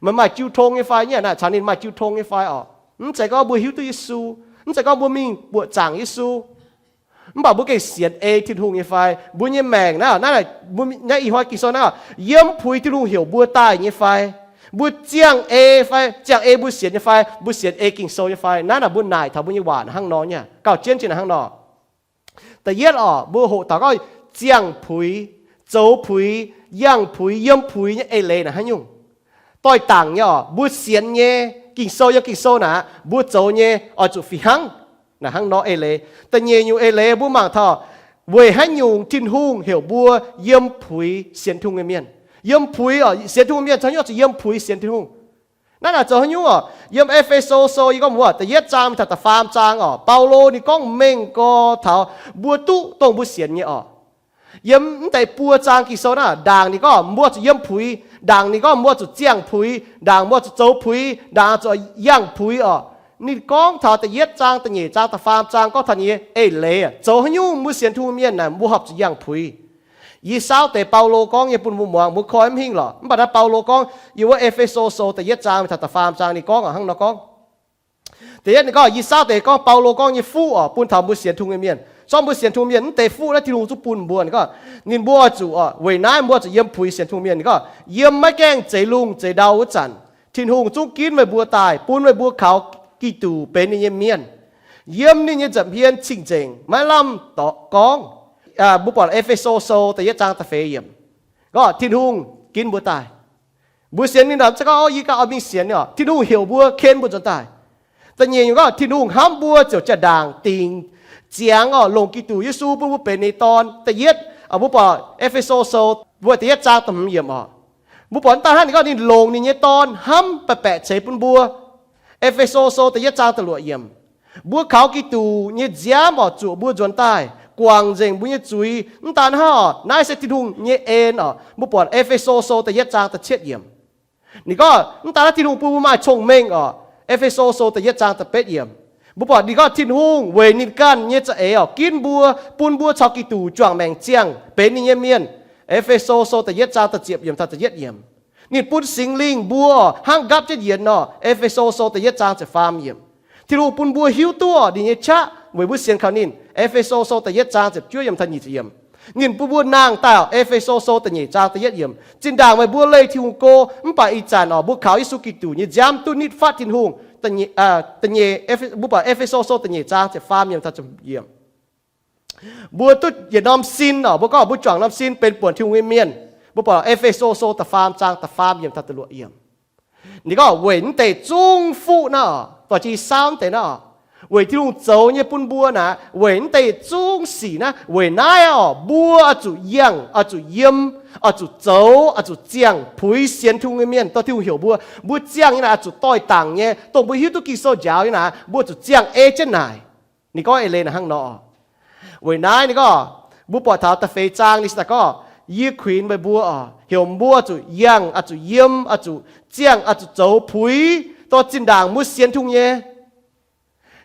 Meih maaih jiu tong nyei fai? Nyei naaic caux ninh maaih jiu tong nyei fai oc? Mv zeiz gorngv mbuo hiuv duqv Yesu, mv zeiz gorngv mbuo mingh buoqc zaangc Yesu. Mv baac mbuo gengh sienx ei Tin-Hungh nyei fai? Mbuo nyei maengc naaiv, naaiv ih hnoi Ging-Sou naaiv, yiem puix Tin-Hungh heuc mbuo daaih nyei fai? Mbuo ziangh ei fai? Ziangh ei mbuo sienx nyei fai? Mbuo sienx ei Ging-Sou nyei fai? Naaiv naaic mbuo naaic taux mbuo nyei waac hnangv nor nyei. Gauh jienv jienv naaic hnangv nor. Da'yietv oc, mbuo hoqc taux gorngv ziangh puix, zoux puix, yangh puix, yiem puix nyei eix leiz naaic haaix nyungc? Doix-dangc nyei oc, mbuo sienx nyei, Ging-Sou yiem Ging-Sou naaic, mbuo zoux nyei oix zuqc fih hnangv. Naaic hnangv nor eix leiz. Da'nyeic nyungc eix leiz mbuo mangc taux weic haaix nyungc Tin-Hungh heuc mbuo yiem puix sienx Tin-Hungh nyei mienh. Yiem puix oc, sienx Tin-Hungh mienh zoux haaix nyungc zuqc yiem puix sienx Tin-Hungh? Naaiv naaic zoux haaix nyungc oc? Yiem E^fe^so Sou yie gorngv mbuo da'yietv zaang mingh taux da'faam zaang oc, Baulo ninh gorngv mengh gorx taux mbuo duqv dongh mbuo sienx nyei oc. Yiem mv deix buo zaang Ging-Sou naaiv, ndaangc ninh gorngv mbuo zuqc yiem puix, ndaangc ninh gorngv mbuo zuqc ziangh puix, ndaangc mbuo zuqc zoux puix, ndaangc zuqc yangh puix oc. Ninh gorngv taux da'yietv zaang, da'nyeic zaang, da'faam zaang gorngv taux ninh nyei eix leiz, zoux haaix nyungc mbuo sienx Tin-Hungh mienh naaic mbuo horpc zuqc yangh puix. Yie saauv deix Baulo gorngv nyei bun mbuo muangx, mbuo koi mv hingh lorqc. Mv baac naaiv Baulo gorngv yiem wuov E^fe^so Sou da'yietv zaang mingh taux da'faam zaang ninh gorngv hnangv nor gorngv. Da'yietv ninh gorngv, yie saauv deix gorngv Baulo gorngv nyei fuqv oc, bun taux mbuo sienx Tin-Hungh nyei mienh. Zorqv mbuo sienx Tin-Hungh mienh mv deix fuqv naaiv Tin-Hungh zungv bun mbuo. Ninh gorngv ninh mbuo oix zuqc oc, weic naaiv mbuo zuqc yiem puix sienx Tin-Hungh mienh. Ninh gorngv yiem maiv gaengh zeix lungh zeix ndau wuov zanc, Tin-Hungh zungv ginv meih mbuo daaih, bun meih mbuo kaux Giduc benx ninh nyei mienh. Yiem ninh nyei nza'hmien cing-nzengc, maiv lamh gorngv. Mbuo buatc E^fe^so Sou da'yietv zaang da'feix yiemc, gorngv Tin-Hungh ginv mbuo daaih. Mbuo sienx ninh naaic mv zeiz gorngv, o, yie ganh oix mingh sienx oc. Tin-Hungh heuc mbuo, ken mbuo nzuonx daaih. Da'nyeic nyungc gorngv Tin-Hungh hnamv mbuo ziouc jaa-ndaangc dingc ziangx oc, longc Giduc Yesu bun mbuo benx ninh nyei dorn. Da'yietv, mbuo buatc E^fe^so Sou, mbuo da'yietv zaang da'hmz yiemc oc. Mbuo buatc mv daan hnangv, ninh gorngv ninh longc ninh nyei dorn hnamv baeqc baeqc ceix bun mbuo. E^fe^so Sou da'yietv zaang da'luoqc yiemc, mbuo kaux Giduc nyei nziaamv oc, zuoqc mbuo nzuonx daaih, guangc nzengc mbuo nyei zuiz. Mv daan hnangv oc, naaiv se Tin-Hungh nyei en oc. Mbuo buatc E^fe^so Sou da'yietv zaang da'cietv yiemc. Ninh gorngv mv daan hnangv, Tin-Hungh bun mbuo maaih cong-mengh oc. E^fe^so Sou da'yietv zaang da'betv yiemc, mbuo buatc ninh gorngv Tin-Hungh weic ninh ganh nyei za'eix oc, ginv mbuo, bun mbuo caux Giduc juangc maengc ziangh benx ninh nyei mienh. E^fe^so Sou da'yietv zaang da'ziepc yiemc taux da'yietv yiemc. Ninh bun Singx Lingh mbuo oc, hnangv nqapv jienv yienx oc. E^fe^so Sou da'yietv zaang ziepc faam yiemc. Tin-Hungh bun mbuo hiuv duqv oc, ninh nyei qaqv weic mbuo sienx kaux ninh. E^fe^so Sou da'yietv zaang ziepc juov yiemc taux nyic ziepc yiemc. Ninh bun mbuo nangh daaih oc. E^fe^so Sou da'nyeic zaang da'yietv yiemc, zinh ndaangc meih mbuo leih Tin-Hungh go, mv baac ih zanc oc, mbuo kaux Yesu Giduc nyei nziaamv duqv nitv fatv Tin-Hungh. Da'nyeic, mbuo buatc E^fe^so Sou da'nyeic zaang ziepc faam yiemc taux ziepc yiemc. Mbuo duqv yietc norm sin oc, mbuo gorngv mbuo juangc norm sin benx buonc Tin-Hungh nyei mienh. Mbuo buatc E^fe^so Sou da'faam zaang da'faam yiemc taux da'luoqc yiemc. Ninh gorngv weic mv deix zungv fuqv naaiv oc, dorh jienv saauv mv deix naaiv oc, weic Tin-Hungh zoux nyei bun mbuo naaic, weic mv deix zungv sic naaiv, weic naaiv oc, mbuo oix zuqc yangh, oix zuqc yiem, oix zuqc zoux, oix zuqc ziangh puix sienx Tin-Hungh nyei mienh, dorh Tin-Hungh heuc mbuo. Mbuo ziangh nyei naaic oix zuqc doix dangc nyei, dongh mbuo hiuv duqv Ging-Sou njaaux nyei naaic, mbuo zuqc ziangh ei jienv naaic. Ninh gorngv eix leiz naaic hnangv nor. Weic naaiv ninh gorngv, mbuo buatc taux da'feix zaang ninh se daaih gorngv, yie kuinx meih mbuo oc, heuc mbuo zuqc yangh, oix zuqc yiem, oix zuqc ziangh, oix zuqc zoux puix, dorh zinh ndaangc mbuo sienx Tin-Hungh nyei.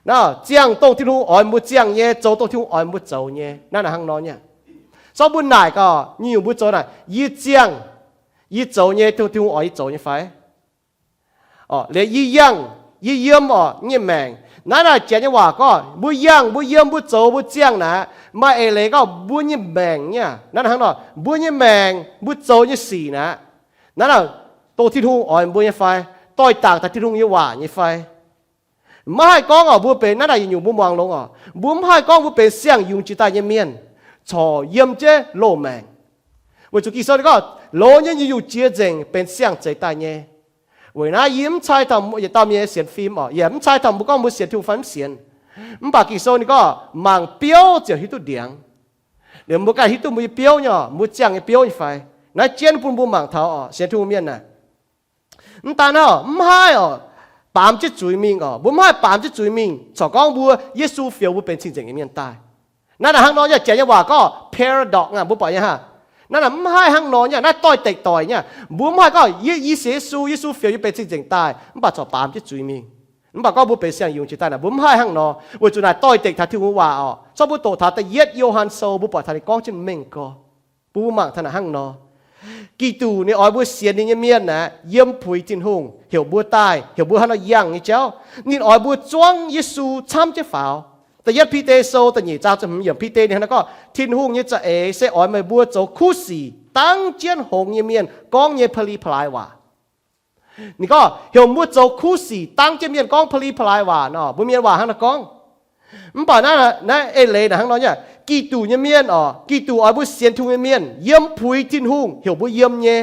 Naaiv ziangh dongh Tin-Hungh oix mbuo ziangh nyei, zoux dongh Tin-Hungh oix mbuo zoux nyei. Naaiv naaic hnangv nor nyei. Zorqv mbuo naaic gaax, nyungc-nyungc mbuo zoux naaic, yie ziangh, yie zoux nyei dongh Tin-Hungh oix yie zoux nyei fai? Liuz yie yangh, yie yiem oc, nyei maengc. Naaiv naaic janx nyei waac gorngv, mbuo yangh, mbuo yiem, mbuo zoux, mbuo ziangh naaic, maaih eix leiz gorngv mbuo nyei maengc nyei. Naaiv hnangv nor, mbuo nyei maengc, mbuo zoux nyei sic naaic, naaiv naaic dongh Tin-Hungh oix mbuo nyei fai? Doix dangc taux Tin-Hungh nyei waac nyei fai? Maiv haih gorngv oc, mbuo benx naaiv daaih yietc nyungc mbuo muangx longx oc. Mbuo mv haih gorngv mbuo benx siang-yungz jiex daaih nyei mienh corc yiem jienv loz-maengc. Weic zuqc Ging-Sou ninh gorngv loz nyei nyungc-nyungc jiex nzengc benx siang-zeix daaih nyei. Weic naaiv yie mv cai taux yietc dauh mienh sienx fim oc, yie mv cai taux mbuo gorngv mbuo sienx Tin-Hungh fai mv sienx. Mv baac Ging-Sou ninh gorngv mangc biouv ziouc hiuv duqv ndiangx. Liuz mbuo ganh hiuv duqv mbuo nyei biouv nyei oc, mbuo ziangh nyei biouv nyei fai. Naaiv jienv bun mbuo mangc taux oc, sienx Tin-Hungh mienh naaic, mv daan hnangv, mv haih oc, baamz jienv zuiz mingh oc. Mbuo mv haih baamz jienv zuiz mingh corc gorngv mbuo Yesu fioux mbuo benx cing-nzengc nyei mienh daaih. Naaiv naaic hnangv nor nyei, janx nyei waac gorngv paradox aqv, mbuo buatc nyei hnangv. Naaiv naaic mv haih hnangv nor nyei, naaiv doix-dekc doic nyei. Mbuo mv haih gorngv yie, yie sienx Yesu, Yesu fioux yie benx cing-nzengc daaih mv baac corc baamz jienv zuiz mingh, mv baac gorngv mbuo benx siang-yungz jiex daaih naaic, mbuo mv haih hnangv nor. Weic zuqc naaic doix-dekc taux Tin-Hungh waac oc. Zorqv mbuo doqc taux da'yietv Yo^han Sou, mbuo buatc taux ninh gorngv jienv mengh gorx. Bun mbuo mangc taux naaic hnangv nor, Giduc ninh oix mbuo sienx ninh nyei mienh aeqv, yiem puix Tin-Hungh, heuc mbuo daaih, heuc mbuo haaix nor yangh nyei jauv. Ninh oix mbuo zuangv Yesu camv jienv faaux. Da'yietv Bide Sou da'nyeic zaang ziepc hmz yiemc, Bide ninh hnangv naaiv gorngv, Tin-Hungh nyei za'eix se oix meih mbuo zoux kuv sic dangv jienv hngongx nyei mienh gorngv nyei pa'li pa'laaix waac. Ninh gorngv heuc mbuo zoux kuv sic dangv jienv mienh gorngv pa'li pa'laaix waac nor, mbuo mienh waac hnangv naaiv gorngv. Mv baac naaiv, naaiv eix leiz naaic hnangv nor nyei, Giduc nyei mienh oc, Giduc oix mbuo sienx Tin-Hungh nyei mienh yiem puix Tin-Hungh heuc mbuo yiem nyei.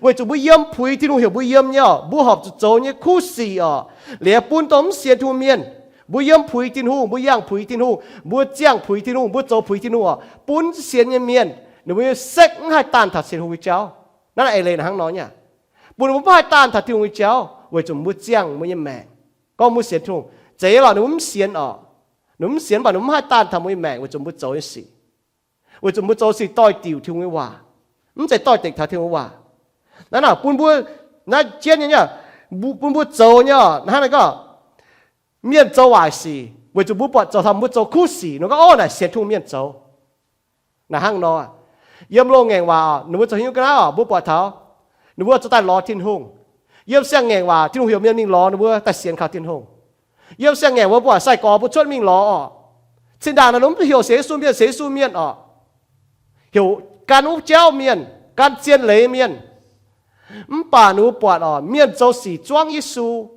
Weic zuqc mbuo yiem puix Tin-Hungh heuc mbuo yiem nyei oc, mbuo horpc zuqc zoux nyei kuv sic oc, liuz bun dongh mv sienx Tin-Hungh mienh, mbuo yiem puix Tin-Hungh, mbuo yangh puix Tin-Hungh, mbuo ziangh puix Tin-Hungh, mbuo zoux puix Tin-Hungh oc, bun sienx nyei mienh ninh mbuo nyei sekv mv haih daanh taux sienx Tin-Hungh nyei jauv. Naaiv eix leiz naaic hnangv nor nyei, bun ninh mbuo mv haih daanh taux Tin-Hungh nyei jauv weic zuqc mbuo ziangh mbuo nyei maengc. Gorngv mbuo sienx Tin-Hungh, zeiz lorqc ninh mbuo mv sienx oc. Ninh mbuo mv sienx, mv baac ninh mbuo mv haih daanh taux mbuo nyei maengc weic zuqc mbuo zoux nyei sic, weic zuqc mbuo zoux sic doix-diuc Tin-Hungh nyei waac, mv zeiz doix-dekc taux Tin-Hungh waac. Naaiv naaic bun mbuo, naaiv jienv nyei, bun mbuo zoux nyei oc, hnangv naaiv gorngv mienh zoux waaic sic weic zuqc mbuo buatc zoux taux mbuo zoux kuv sic, ninh gorngv, Ov, naaic sienx Tin-Hungh mienh zoux. Naaic hnangv nor, yiem loz-ngaengc waac oc, ninh mbuo zoux hnyouv ga'naaiv oc, mbuo buatc taux ninh mbuo zuqc daaih lorz Tin-Hungh. Yiem siang-ngaengc waac Tin-Hungh heuc mienh mingh lorz ninh mbuo daaih sienx kaux Tin-Hungh. Yiem siang-ngaengc mbuo buatc sai-gorx mbuo cuotv mingh lorz oc. Cin-ndaangc naaic ninh mbuo mv heuc sienx Yesu mienh, sienx Yesu mienh oc, heuc gan wuov jauv mienh, gan zien leiz mienh. Mv baac ninh mbuo buatc oc, mienh zoux sic zuangv Yesu,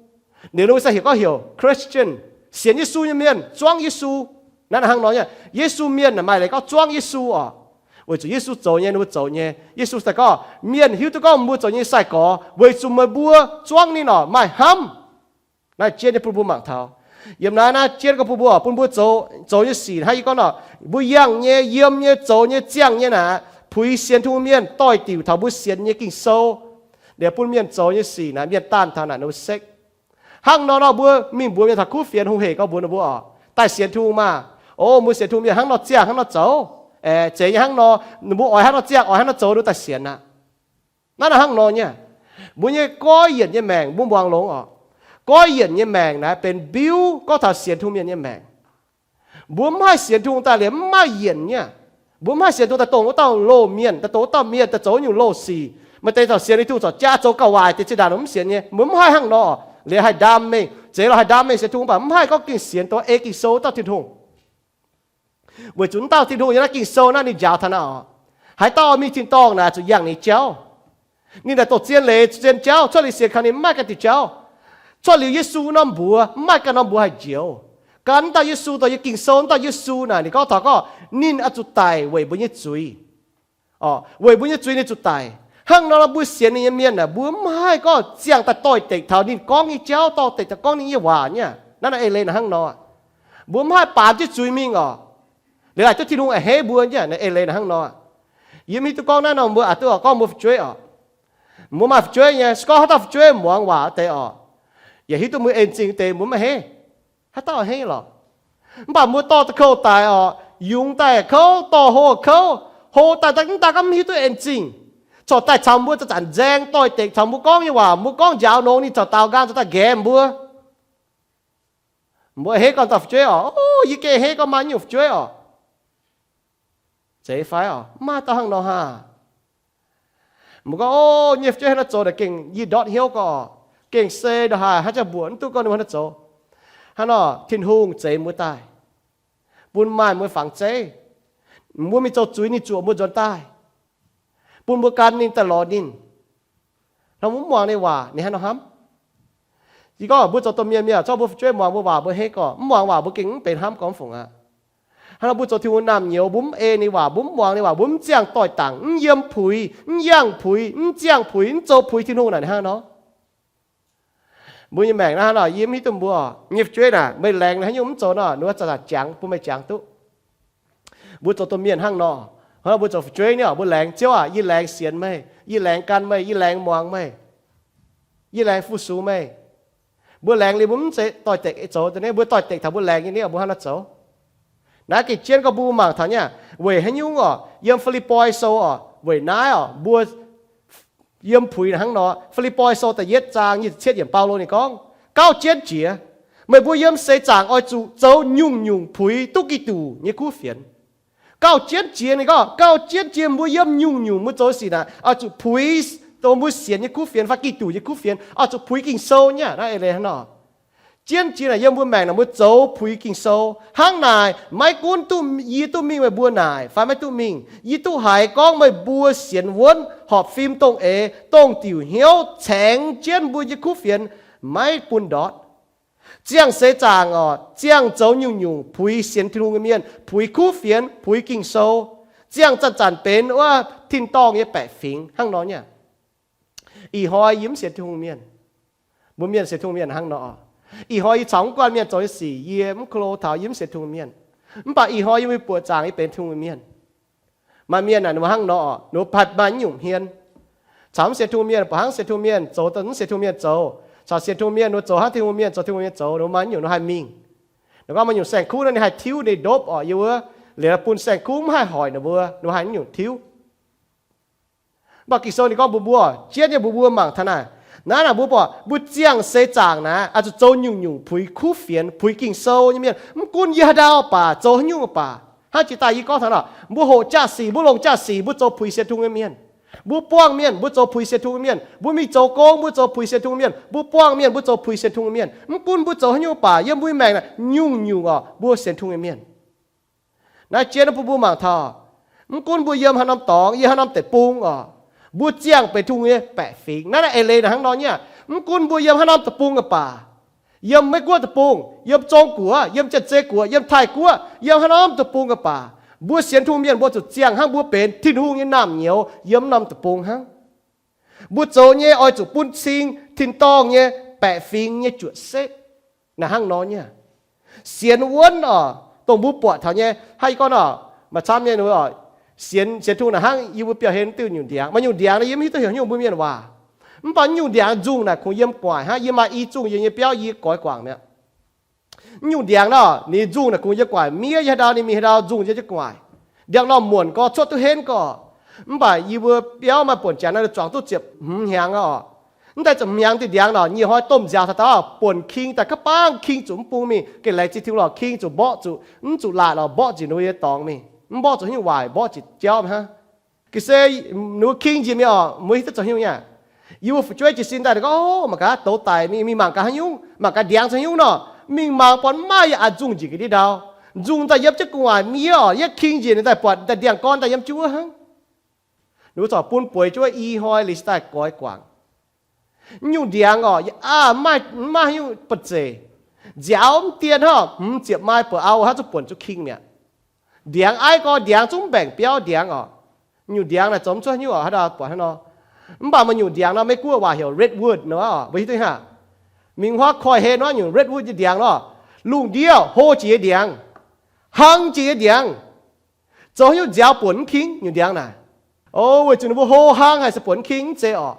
liuz ninh mbuo sai heuc gorngv heuc Christian, sienx Yesu nyei mienh, zuangv Yesu. Naaiv hnangv nor nyei, Yesu mienh maaih leiz gorngv zuangv Yesu oc. Weic zuqc Yesu zoux nyei, ninh mbuo zoux nyei. Yesu daaih gorngv mienh hiuv duqv gorngv mbuo zoux nyei sai-gorx weic zuqc meih mbuo zuangv ninh oc, maaih hnamv. Naaiv jienv nyei bun mbuo mangc taux. Yiem naaiv, naaiv jienv gorngv bun mbuo, bun mbuo zoux, zoux nyei sic hnangv yie gorngv nor, mbuo yangh nyei, yiem nyei, zoux nyei, ziangh nyei naaic, puix sienx Tin-Hungh mienh doix-diuc taux mbuo sienx nyei Ging-Sou, liuz bun mienh zoux nyei sic naaic, mienh daanh taux naaic ninh mbuo sekv. Hnangv nor nor mbuo mingh mbuox mienh taux kuv fienx hungh hec gorngv mbuox ninh mbuo oc, daaih sienx Tin-Hungh maah! Ov, mbuo sienx Tin-Hungh mienh hnangv nor ziangh hnangv nor zoux, aeqv, zeiz nyei hnangv nor, ninh mbuo oix hnangv nor ziangh oix hnangv nor zoux ninh mbuo daaih sienx aqv. Naaiv naaic hnangv nor nyei, mbuo nyei goiv yienc nyei maengc mbuo muangx longx oc. Goiv yienc nyei maengc naaiv benx mbiuv gorngv taux sienx Tin-Hungh mienh nyei maengc. Mbuo mv haih sienx Tin-Hungh daaih liuz mv maaih yienc nyei. Mbuo mv haih sienx Tin-Hungh daaih dongh wuov dauh loz-mienh, daaih dongh wuov dauh mienh daaih zoux nyungc loz sic, maaih deix taux sienx Tin-Hungh corc jaa zoux gauh waaic deix zinh ndaangc ninh mv sienx nyei. Mbuo mv haih hnangv nor. Liuz haih ndaam mengh, zeiz lorqc haih ndaam mengh sienx Tin-Hungh, mv baac mv haih gorngv gengh sienx dongh ei Ging-Sou wuov dauh Tin-Hungh. Weic zuqc wuov dauh Tin-Hungh yiem naaiv Ging-Sou naaiv ninh njaaux taux naaiv oc, haaix dauh mingh tin-dorngh naaic zuqc yangh ninh jauv. Ninh naaic dongh zien leiz, zuqc zien jauv, cuotv liuz sienx kaux ninh mv maaih ganh diuc jauv. Cuotv liuz Yesu wuov norm mbuox mv maaih ganh norm mbuox haih njoux. Gan wuov dauh Yesu, dongh yiem Ging-Sou wuov dauh Yesu naaic ninh gorngv taux gorngv ninh oix zuqc daic weic mbuo nyei zuiz. Weic mbuo nyei zuiz ninh zuqc daic. Hnangv nor mbuo sienx ninh nyei mienh aah, mbuo mv haih gorngv ziangh daaih doix-dekc taux ninh gorngv nyei jauv, doix-dekc taux gorngv ninh nyei waac nyei. Naaiv naaic eix leiz naaic hnangv nor. Mbuo mv haih baamz jienv zuiz mingh oc. Liuz laaic duqv Tin-Hungh a'hneiv mbuo nyei. Naaiv eix leiz naaic hnangv nor. Yie mv hiuv duqv gorngv naaiv nor mbuo aac duqv gorngv mbuo fu'jueiv oc. Mbuo maaih fu'jueiv nyei, se gorngv haaix dauh fu'jueiv muangx waac wuov deix oc, yaac hiuv duqv mbuo en zingh wuov deix mbuo mv a'hneiv. Haaix dauh a'hneiv lorqc. Mv baac mbuo dorh da'kouv daic oc, yungz daaih kouv, dorh hlo kouv, hlo daaih mv daaih gorngv mv hiuv duqv en zingh, corc daaih caux mbuo zanc-zanc nzaeng doix-dekc caux mbuo gorngv nyei waac, mbuo gorngv njaaux nongx ninh corc daaux nqaang corc daaih nqaeqv mbuo. Mbuo a'hneiv gorngv dauh fu'jueiv oc, o, yie gengh a'hneiv gorngv maaih nyungc fu'jueiv oc. Zeiz fai oc, mv maaih dauh hnangv nor haah. Mbuo gorngv, o, nyei fu'jueiv hnangv naaiv zoux naaic gengh yie ndortv hnyouv gorngv oc, gengh se ndongc haaix haaix zanc mbuoqc mv duqv gorngv ninh hnangv naaiv zoux. Hnangv nor Tin-Hungh zeix mbuo daaih, bun maaih mbuo fangx zeiv. Mbuo mingh zoux zuiz ninh zuoqc mbuo nzuonx daaih, bun mbuo gan ninh daaih lorz ninh. Hnangv mbuo mv muangx ninh waac ninh hnangv nor hnamv. Yie gorngv mbuo zoux domh mienh mienh, zorqv mbuo fu'jueiv muangx mbuo waac mbuo hei gorqv, mv muangx waac mbuo gengh mv benx hnamv gorngv mv fungc aqv. Hnangv nor mbuo zoux Tin-Hungh naamh nyouz, mbuo mv ei ninh waac, mbuo mv muangx ninh waac, mbuo mv ziangh doix-dangc, mv yiem puix, mv yangh puix, mv ziangh puix, mv zoux puix Tin-Hungh naaic hnangv nor. Mbuo nyei maengc naaiv hnangv nor, yie mv hiuv duqv mbuo nyei fu'jueiv naaic, meih laengz haaix nyungc mv zoux nor, ninh mbuo zaqc zaqc jangx bun meih jangx duqv. Mbuo zoux domh mienh hnangv nor, hnangv nor mbuo zoux fu'jueiv nyei, mbuo laengz, Ziouv aac, yie laengz sienx meih, yie laengz gan meih, yie laengz muangx meih, yie laengz fu-sux meih. Mbuo laengz liuz mbuo mv zeiz doix-dekc zoux daaih, mbuo doix-dekc taux mbuo laengz nyei, mbuo hnangv nor zoux. Naaiv gengh jienv gorngv mbuo mangc taux nyei, weic haaix nyungc orqc, yiem Fi^lipv^poi Sou orqc, weic naaiv orqc, mbuo yiem puix hnangv nor. Fi^lipv^poi Sou da'yietv zaang nyic ziepc cietv yiemc, Baulo ninh gorngv, gauh jienv jiex, meih mbuo yiem seix zaangc oix zuqc zoux nyungc-nyungc puix duqv Giduc nyei kuv fienx. Gauh jienv jiex, ninh gorngv gauh jienv jiex mbuo yiem nyungc-nyungc mbuo zoux sic naaic oix zuqc puix dongh mbuo sienx nyei kuv fienx fai Giduc nyei kuv fienx, oix zuqc puix Ging-Sou nyei. Naaiv eix leiz hnangv nor. Jienv jiex naaic yiem mbuo maengc naaic mbuo zoux puix Ging-Sou. Hnangv naaic, maiv gunv duqv, yie duqv mingh meih mbuo naaic fai maiv duqv mingh, yie duqv haiz gorngv meih mbuo sienx wuonv, horpc fim dongh eix, dongh diuc hnyouv caengx jienv mbuo nyei kuv fienx, maiv bun ndortv. Ziangh seix zaangc orqc, ziangh zoux nyungc-nyungc puix sienx Tin-Hungh nyei mienh, puix kuv fienx, puix Ging-Sou, ziangh zanc-zanc benx wuov tin-dorngh nyei baeqc fingx hnangv nor nyei. Ih hnoi yie mv sienx Tin-Hungh mienh. Mbuo mienh sienx Tin-Hungh mienh hnangv nor. Ih hnoi yie caux mv guanh mienh zoux nyei sic yie mv ko lo taux yie mv sienx Tin-Hungh mienh. Mv baac ih hnoi yie mbuo buoqc zaangc yie benx Tin-Hungh mienh. Maaih mienh naaic ninh mbuo hnangv nor, ninh mbuo maaih nyungc hmien. Caux mv sienx Tin-Hungh mienh buatc hnangv sienx Tin-Hungh mienh zoux, mv sienx Tin-Hungh mienh zoux. Caux sienx Tin-Hungh mienh ninh mbuo zoux hnangv Tin-Hungh mienh zoux, Tin-Hungh mienh zoux, ninh mbuo maaih nyungc ninh mbuo haih mingh. Ninh gorngv maaih nyungc saeng-kuv naaiv ninh haih tiuv ninh ndopv orqc, yie wuov liuz bun saeng-kuv mv haih hoic ninh mbuo, ninh mbuo haih nyungc tiuv. Mv baac Ging-Sou ninh gorngv mbuox mbuo, jienv nyei mbuox mbuo mangc taux naaic. Naaiv naaic mbuo buatc mbuo ziangh seix zaangc naaic oix zuqc zoux nyungc-nyungc puix kuv fienx, puix Ging-Sou nyei mienh. Mv gunv yie haaix ndau baac, zoux haaix nyungc baac, hnangv jiex daaih yie gorngv taux nor, mbuo hoqc jaa-sic, mbuo longc jaa-sic, mbuo zoux puix sienx Tin-Hungh nyei mienh. Mbuo buangh mienh, mbuo zoux puix sienx Tin-Hungh nyei mienh. Mbuo mingh zoux gong, mbuo zoux puix sienx Tin-Hungh nyei mienh. Mbuo buangh mienh, mbuo zoux puix sienx Tin-Hungh nyei mienh. Mv gunv mbuo zoux haaix nyungc baac, yiem mbuo maengc naaic nyungc-nyungc orqc, mbuo sienx Tin-Hungh nyei mienh. Naaiv jienv bun mbuo mangc taux, mv gunv mbuo yiem haaix norm dorngx, yiem haaix norm deic-bung orqc, mbuo ziangh benx Tin-Hungh nyei baeqc fingx. Naaiv naaiv eix leiz naaic hnangv nor nyei aqv. Mv gunv mbuo yiem haaix norm deic-bung aqv baac, yiem Meiv-Guoqv deic-bung, yiem Zong-Guoqv, yiem Janx-Zei Guoqv, yiem Taiv-Guoqv, yiem haaix norm deic-bung aqv baac, mbuo sienx Tin-Hungh mienh mbuo zuqc ziangh hnangv mbuo benx Tin-Hungh nyei naamh nyouz yiem wuov norm deic-bung hnangv. Mbuo zoux nyei oix zuqc bun cing tin-dorngh nyei baeqc fingx nyei juoqc setv. Naaiv hnangv nor nyei aqv. Sienx wuonv orqc, dongh mbuo buatc taux nyei, hnangv yie gorngv orqc, maaih camv nyei orqc, sienx, sienx Tin-Hungh naaic hnangv yie mbuo biauv-hlen diuh nyungc ndiangx. Maaih nyungc ndiangx naaiv yie mv hiuv duqv heuc nyungc mbuo mienh waac. Mv baac nyungc ndiangx nzungh naaic kungx yiem gu'nguaaic hnangv. Yie maaih i zungh yie nyei biauv yie goix guangc mi'aqv. Nyungc ndiangx nor, ninh nzungh naaic kungx yiem gu'nguaaic, miev yiem haaix ndau ninh mingh haaix ndau nzungh yiem jienv gu'nguaaic. Ndiangx-normh muonc gorx cuotv duqv henv gorx. Mv baac yie mbuo biauv maaih buonc janx naaiv zuangx duqv ziepc hmz hnyangx aqv orqc. Mv daaih ziepc hmz hnyangx diuh ndiangx nor, nyic hnoi domh nziaaux taux dauh buonc king daaih gapv bangv, king zuqc mv bung mingh, gengh laengz zingh Tin-Hungh lorqc, king zuqc mborqv zuqc, mv zuqc laatc lorqc, mborqv njiec ninh mbuo nyei dorngx mingh, mv mborqv zuqc haaix nyungc waaic, mborqv njiec jauv mingh hnangv. Ga'sie ninh mbuo king njiec mingh orqc, mbuo hiuv duqv zoux haaix nyungc nyei aqv. Yie mbuo fu'jueiv jiez sin daaih gorngv, mangc gaax douz daic mingh, mingh mangc gaax haaix nyungc, mangc gaax ndiangx zoux haaix nyungc nor. Mingh mangc buatc mv maaih yaac aqc nzungh njiec ga'ndiev ndau. Nzungh daaih yiem jienv gu'nguaaic miev orqc, yie king njiec ninh daaih buatc daaih ndiangx-gorn daaih yiem jienv wuov hnangv. Ninh mbuo corc bun bueix jienv wuov i hnoi liuz daaih goix guangc. Nyungc ndiangx orqc, yaac mv maaih haaix nyungc ba'zeic. Nziaaux mv dien hnangv, hmz ziepc mai buoz-auv hnangv zuqc buonc zuqc king mi'aqv. Ndiangx aiv gorx ndiangx zungv mv mbaengc biauv ndiangx orqc. Nyungc ndiangx naaic zoux mv cuotv haaix nyungc orqc, haaix dauh buatc hnangv nor. Mv baac maaih nyungc ndiangx nor, Meiv-Guoqv waac heuc redwood nor, mbuo hiuv duqv hnangv. Mingh huaav koiv-hlen nor, nyungc redwood nyei ndiangx nor, lungh ndiev hlo jiex nyei ndiangx, hlang jiex nyei ndiangx. Zoux haaix nyungc nziaaux buonc mv king nyungc ndiangx naaic? O, weic zuqc ninh mbuo hlo hlang haic se buonc mv king mv zeiz orqc.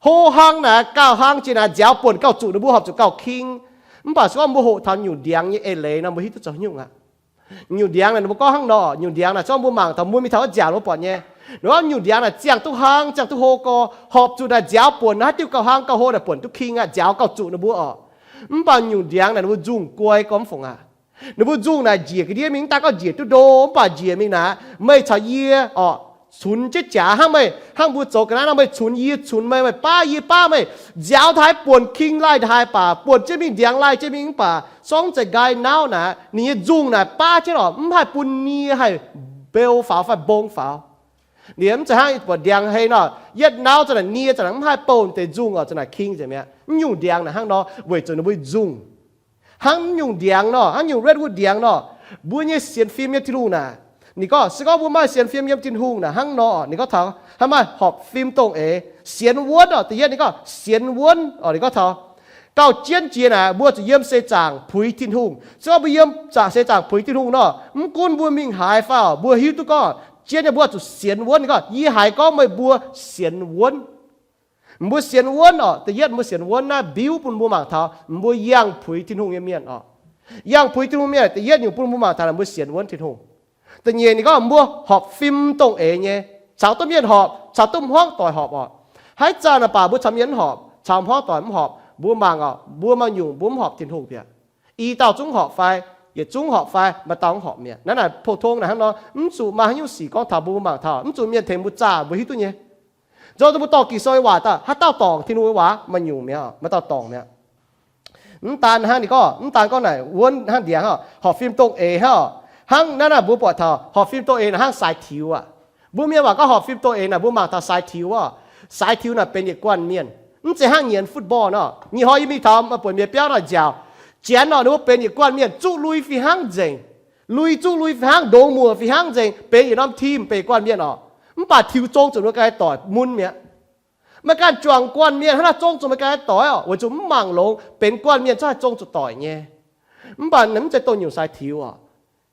Hlo hlang naaic gauh hlang jiex naaic nziaaux buonc gauh zuqc ninh mbuo horpc zuqc gauh king. Mv baac se gorngv mbuo hoqc taux nyungc ndiangx nyei eix leiz nor, mbuo hiuv duqv zoux haaix nyungc aqv. Nyungc ndiangx naaic ninh mbuo gorngv hnangv nor, nyungc ndiangx naaic se gorngv mbuo mangc taux mbuo mingh taux wuov nziaauc mbuo buatc nyei, ninh gorngv nyungc ndiangx naaic ziangh duqv hlang, ziangh duqv hlo gorx, horpc zuqc naaic nziaaux buonc naaiv haaix diuh gauh hlang gauh hlo naaic buonc duqv king aqv, nziaaux gauh zuqc ninh mbuo orqc. Mv baac nyungc ndiangx naaic ninh mbuo nzungh guai gorx mv fungc aqv. Ninh mbuo nzungh naaic njiec ga'ndiev mingh, mv daaih gorngv njiec duqv ndo, mv baac njiec mingh naaic, meih caux yie orqc, cunx jienv jaax hnangv meih, hnangv mbuo zoux ga'naaiv nor, meih cunx yie, cunx meih, meih baav yie, baav meih. Nziaaux taaix buonc king laih taaix baac, buonc jienv mingh ndiangx laih jienv mingh mv baac, sorngv zeqc nqaai nauv naaic, ninh nyei nzungh naaic baav jienv orqc, mv haih bun nie haih mbeu faaux fai mbong faaux. Liemh mv zeiz hnangv buatc ndiangx hei nor, yietv nauv za'naaic nie, za'naaic mv haih bouh deix nzungh oc, za'naaic king nzengc mi'aqv. Mv nyungc ndiangx naaic hnangv nor weic zuqc ninh mbuo nzungh. Hnangv mv nyungc ndiangx nor, hnangv nyungc redwood ndiangx nor, mbuo nyei sienx fim nyei Tin-Hungh naaic, ninh gorngv se gorngv mbuo maaih sienx fim yiem Tin-Hungh naaic hnangv nor, ninh gorngv taux hnangv maaih horpc fim dongh eix, sienx wuonv oc. Da'yietv ninh gorngv sienx wuonv oc, ninh gorngv taux gauh jienv jiex naaic mbuo zuqc yiem seix zaangc puix Tin-Hungh. Se gorngv mbuo yiem zaangc seix zaangc puix Tin-Hungh nor, mv gunv mbuo mingh haaix fai oc, mbuo hiuv duqv gorngv jienv nyei mbuo zuqc sienx wuonv. Ninh gorngv yie haiz gorngv meih mbuo sienx wuonv. Mbuo sienx wuonv oc. Da'yietv mbuo sienx wuonv naaiv mbiuv bun mbuo mangc taux mbuo yangh puix Tin-Hungh nyei mienh oc. Yangh puix Tin-Hungh mienh da'yietv nyungc bun mbuo mangc taux mbuo sienx wuonv Tin-Hungh. Da'nyeic ninh gorngv mbuo horpc fim dongh eix nyei, caux duqv mienh horpc, caux duqv hmuangv doic horpc oc. Haaix zanc naaic baac mbuo caux mienh mv horpc, caux hmuangv doic mv horpc, mbuo mangc oc, mbuo maaih nyungc mbuo mv horpc Tin-Hungh bieqc. I dauh zungv horpc fai, yietc zungv horpc fai, maaih dauh mv horpc mi'aqv. Naaiv naaic pou-tong naaic hnangv nor, mv zuqc maaih haaix nyungc sic gorngv taux mbuo mangc taux, mv zuqc mienh tengx mbuo zaah mbuo hiuv duqv nyei. Nzunc mbuo dorh Ging-Sou nyei waac daaih, haaix dauh dorngc Tin-Hungh nyei waac maaih nyungc mi'aqv, maaih dauh dorngc mi'aqv. Mv daan hnangv ninh gorngv, mv daan gorngv naaic wuonv hnangv ndiangx oc, horpc fim dongh eix hnangv oc. Hnangv naaiv naaic mbuo buatc taux horpc fim dongh eix naaic hnangv sai tiux aqv. Mbuo mienh waac gorngv horpc fim dongh eix naaic mbuo mangc taux sai tiux oc. Sai tiux naaic benx yietc guanh mienh, mv zeiz hnangv nyienx football nor. Nyic hnoi yie mingh taux buonc mienh biauv naaic nziaauc, janx oc, ninh mbuo benx yietc guanh mienh zuqv lui fih hnangv nzengc. Lui zuqv lui fih hnangv, ndongx muoc fih hnangv nzengc, benx yietc norm team, benx yietc guanh mienh oc. Mv baac tiux zong zuqc ninh mbuo ga'naaiv doic mun mi'aqv. Maaih ganh juangc guanh mienh hnangv naaiv zong zuqc maaih ga'naaiv doic oc, weic zuqc mv mangc longx, benx guanh mienh zungv haih zong zuqc doic nyei. Mv baac mv zeiz dongh nyungc sai tiux oc.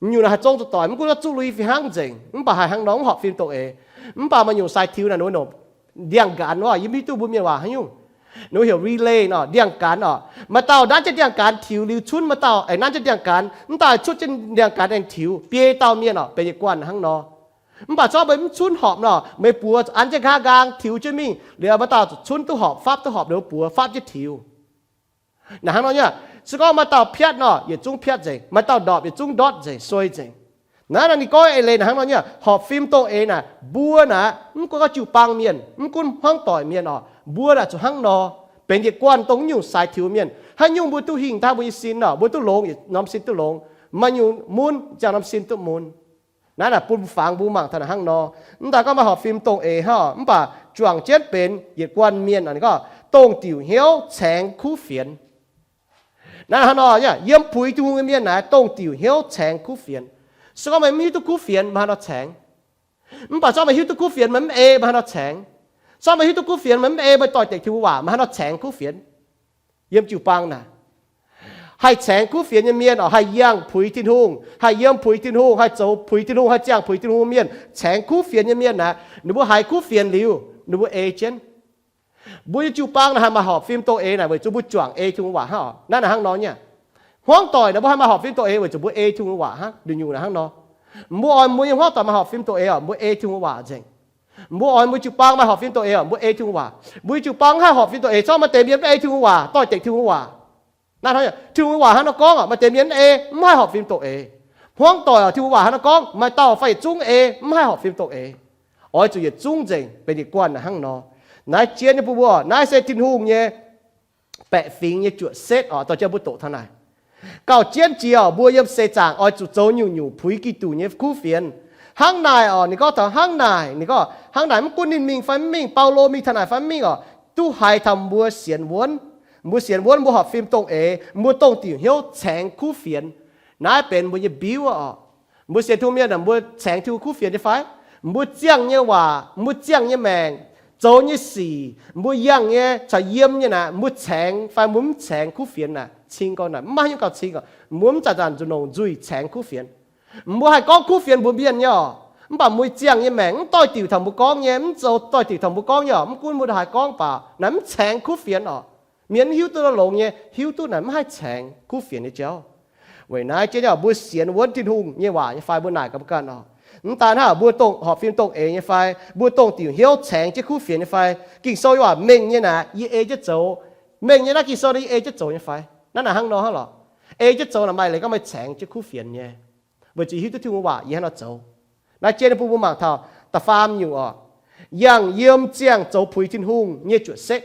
Nyungc naaic haih zong zuqc doic, mv gunv zuqv lui fih hnangv nzengc, mv baac haih hnangv nor mv horpc fim dongh eix. Mv baac maaih nyungc sai tiux naaic ninh mbuo ndiangx-nqanx oc, yie mv hiuv duqv mbuo mienh waac haaix nyungc. Ninh mbuo heuc relay nor, ndiangx-nqanx oc. Maaih dauh nanv jienv ndiangx-nqanx tiux liuz cunv maaih dauh aengx nanv jienv ndiangx-nqanx, mv dauh cunv jienv ndiangx-nqanx aengx tiux, biei dauh mienh oc, benx yietc guanh hnangv nor. Mv baac se gorngv meih mv cunv horpc nor, meih buoz an jienv nqa'haav nqaang tiux jienv mingh, liuz maaih dauh zuqc cunv duqv horpc, fapv duqv horpc, ninh mbuo buoz fapv jienv tiux. Naaic hnangv nor nyei, se gorngv maaih dauh piatv nor, yietc zungv piatv nzengc. Maaih dauh ndorpc, yietc zungv ndortv nzengc, suei nzengc. Naaiv naaic ninh gorngv eix leiz naaic hnangv nor nyei, horpc fim dongh eix naaic, mbuo naaic mv gunv gorngv jiu-baang mienh, mv gunv hmuangv doic mienh oc, mbuo naaic zuqc hnangv nor, benx yietc guanh dongh nyungc sai tiux mienh. Haaix nyungc mbuo duqv hingh daaih mbuo nyei sin oc, mbuo duqv longx, yietc norm sin duqv longx. Maaih nyungc mun, ziangh norm sin duqv mun. Naaiv naaic bun fangx mbuo mangc taux naaic hnangv nor. Mv daan gorngv maaih horpc fim dongh eix hnangv, mv baac juangc jienv benx yietc guanh mienh oc, ninh gorngv dongh diuc hnyouv caengx kuv fienx. Naaiv hnangv nor, yiem puix Tin-Hungh nyei mienh naaic dongh diuc hnyouv caengx kuv fienx. Se gorngv meih mv hiuv duqv kuv fienx, meih haaix nor caengx? Mv baac se gorngv meih hiuv duqv kuv fienx, meih mv ei, meih haaix nor caengx? Se gorngv meih hiuv duqv kuv fienx, meih mv ei, meih doix-dekc Tin-Hungh waac, meih haaix nor caengx kuv fienx? Yiem jiu-baang naaic, haih caengx kuv fienx nyei mienh oc, haih yangh puix Tin-Hungh, haih yiem puix Tin-Hungh, haih zoux puix Tin-Hungh, haih ziangh puix Tin-Hungh mienh, caengx kuv fienx nyei mienh naaic, ninh mbuo haiz kuv fienx liuz, ninh mbuo ei jienv. Mbuo nyei jiu-baang naaic haih maaih horpc fim dongh eix naaic weic zuqc mbuo juangc ei Tin-Hungh waac hnangv oc. Naaiv naaic hnangv nor nyei. Hmuangv doic naaic mbuo haih maaih horpc fim dongh eix weic zuqc mbuo ei Tin-Hungh waac hnangv. Nduqc nyungc naaic hnangv nor. Mbuo oix mbuo nyei hmuangv doic maaih horpc fim dongh eix oc, mbuo ei Tin-Hungh waac nzengc. Mbuo oix mbuo jiu-baang maaih horpc fim dongh eix oc, mbuo ei Tin-Hungh waac. Mbuo nyei jiu-baang mv haih horpc fim dongh eix, se gorngv maaih deix mienh mv ei Tin-Hungh waac, doix-dekc Tin-Hungh waac. Naaiv hnangv, Tin-Hungh waac hnangv nor gorngv oc, maaih deix mienh mv ei, mv haih horpc fim dongh eix. Hmuangv doic oc, Tin-Hungh waac hnangv nor gorngv, maaih dauh fai yietc zungv ei, mv haih horpc fim dongh eix. Oix zuqc yietc zungv nzengc, benx yietc guanh naaic hnangv nor. Naaiv jienv nyei bun mbuo, naaiv se Tin-Hungh nyei baeqc fingx nyei juoqc setv oc, dorh jienv mbuo doqc taux naaic. Gauh jienv jiex oc, mbuo yiem seix zaangc oix zuqc zoux nyungc-nyungc puix Giduc nyei kuv fienx. Hnangv naaic oc, ninh gorngv taux hnangv naaic, ninh gorngv hnangv naaic mv gunv ninh mingh fai mv mingh, Baulo mingh taux naaic fai mv mingh oc, duqv haiz taux mbuo sienx wuonv. Mbuo sienx wuonv, mbuo horpc fim dongh eix, mbuo dongh diuc hnyouv caengx kuv fienx. Naaiv benx mbuo nyei mbiuv oc. Mbuo sienx Tin-Hungh mienh aah, mbuo caengx Tin-Hungh kuv fienx nyei fai? Mbuo ziangh nyei waac, mbuo ziangh nyei maengc, zoux nyei sic, mbuo yangh nyei caux yiem nyei naaic, mbuo caengx fai mbuo mv caengx kuv fienx naaic? Cing gorngv naaic mv maaih haaix nyungc gauh cing oc. Mbuo mv zanc-zanc nzuqc nongc nzuih caengx kuv fienx. Mbuo haih gorngv kuv fienx mbuox mienh nyei oc, mv baac mbuo ziangh nyei maengc mv doix-diuc taux mbuo gorngv nyei, mv zoux doix-diuc taux mbuo gorngv nyei oc. Mv gunv mbuo haaix gorngv baac naaic mv caengx kuv fienx oc. Mienh mv hiuv duqv longx nyei, hiuv duqv naaic mv haih caengx kuv fienx nyei jauv. Weic naaiv jienv nyei oc, mbuo sienx wuonv Tin-Hungh nyei waac nyei fai? Mbuo naaic gaax mbuo ganh oc. Mv daan hnangv mbuo dongh horpc fim dongh eix nyei fai? Mbuo dongh diuc hnyouv caengx jienv kuv fienx nyei fai? Ging-Sou nyei waac mengh nyei naaic yie ei jienv zoux. Mengh nyei naaiv Ging-Sou naaic yie ei jienv zoux nyei fai? Naaiv naaic hnangv nor hnangv lorqc. Ei jienv zoux naaic maaih leiz gorngv meih caengx jienv kuv fienx nyei, weic zuqc hiuv duqv Tin-Hungh waac yie hnangv nor zoux. Naaiv jienv nyei bun mbuo mangc taux da'faam nyungc oc, yangh yiem ziangh zoux puix Tin-Hungh nyei juoqc setv.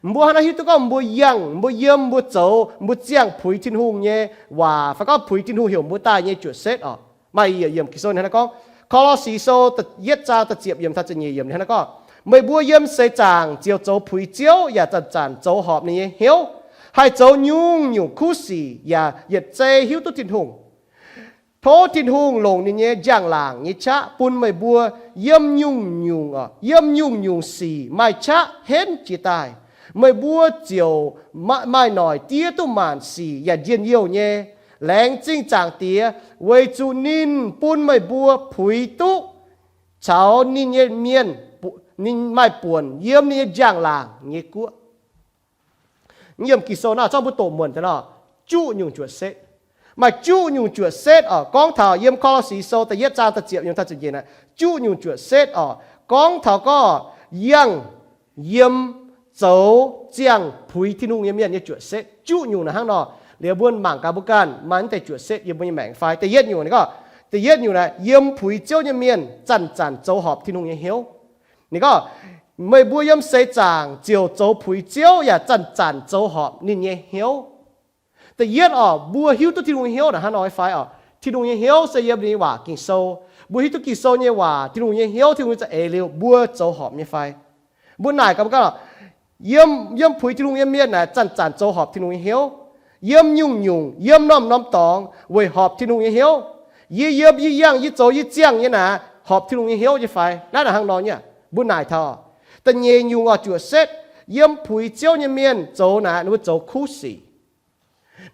Mbuo hnangv naaiv hiuv duqv gorngv mbuo yangh, mbuo yiem, mbuo zoux, mbuo ziangh puix Tin-Hungh nyei waac fai gorngv puix Tin-Hungh heuc mbuo daaih nyei juoqc setv oc. Maaih yietc yiemc Ging-Sou hnangv naaiv gorngv, Ko^lo^si Sou yietv zaang da'ziepc yiemc taux da'nyeic yiemc hnangv naaiv gorngv, meih mbuo yiem seix zaangc ziouc zoux puix Ziouv yaac zanc-zanc zoux horpc ninh nyei hnyouv, haih zoux nyungc-nyungc-kuv sic yaac yietc zei hiuv duqv Tin-Hungh. Tov Tin-Hungh longc ninh nyei njang-laangc nyei qaqv bun meih mbuo yiem nyungc-nyungc, yiem nyungc-nyungc sic maaih qaqv henv jiez daaih. Meih mbuo ziouc maaih noic diev duqv maanc sic yaac njien-youh nyei. Laengz zingh Zaangc Diex weic zuqc ninh bun meih mbuo puix duqv caux ninh nyei mienh, ninh maaih buonc yiem ninh nyei njang-laangc nyei guoqv. Yiem Ging-Sou naaiv zorqv mbuo doqc muonc daaih nor, juqv nyungc juoqc setv. Maaih juqv nyungc juoqc setv oc. Gorngv taux yiem Ko^lo^si Sou da'yietv zaang da'ziepc yiemc taux da'nyeic yiemc naaiv, juqv nyungc juoqc setv oc. Gorngv taux gorngv yangh yiem zoux ziangh puix Tin-Hungh nyei mienh nyei juoqc setv. Juqv nyungc naaiv hnangv nor, liuz mbuo mangc gaax mbuo ganh maaih naaiv deix juoqc setv yiem mbuo nyei maengc fai. Da'yietv nyungc ninh gorngv, da'yietv nyungc naaiv yiem puix Ziouv nyei mienh zanc-zanc zoux horpc Tin-Hungh nyei hnyouv. Ninh gorngv, meih mbuo yiem seix zaangc ziouc zoux puix Ziouv yaac zanc-zanc zoux horpc ninh nyei hnyouv. Da'yietv oc, mbuo hiuv duqv Tin-Hungh nyei hnyouv naaiv hnangv nor nyei fai oc? Tin-Hungh nyei hnyouv se yiem ninh nyei waac Ging-Sou. Mbuo hiuv duqv Ging-Sou nyei waac, Tin-Hungh nyei hnyouv, Tin-Hungh nyei za'eix liuz, mbuo zoux horpc nyei fai? Mbuo naaic gaax mbuo gorngv, yiem, yiem puix Tin-Hungh nyei mienh naaic zanc-zanc zoux horpc Tin-Hungh nyei hnyouv. Yiem nyungc-nyungc, yiem norm-norm dorngx weic horpc Tin-Hungh nyei hnyouv. Yie yiem, yie yangh, yie zoux, yie ziangh nyei naaic horpc Tin-Hungh nyei hnyouv nyei fai? Naaiv hnangv nor nyei. Mbuo naaic taux da'nyeic nyungc oc, juoqc setv, yiem puix Ziouv nyei mienh zoux naaic ninh mbuo zoux kuv sic.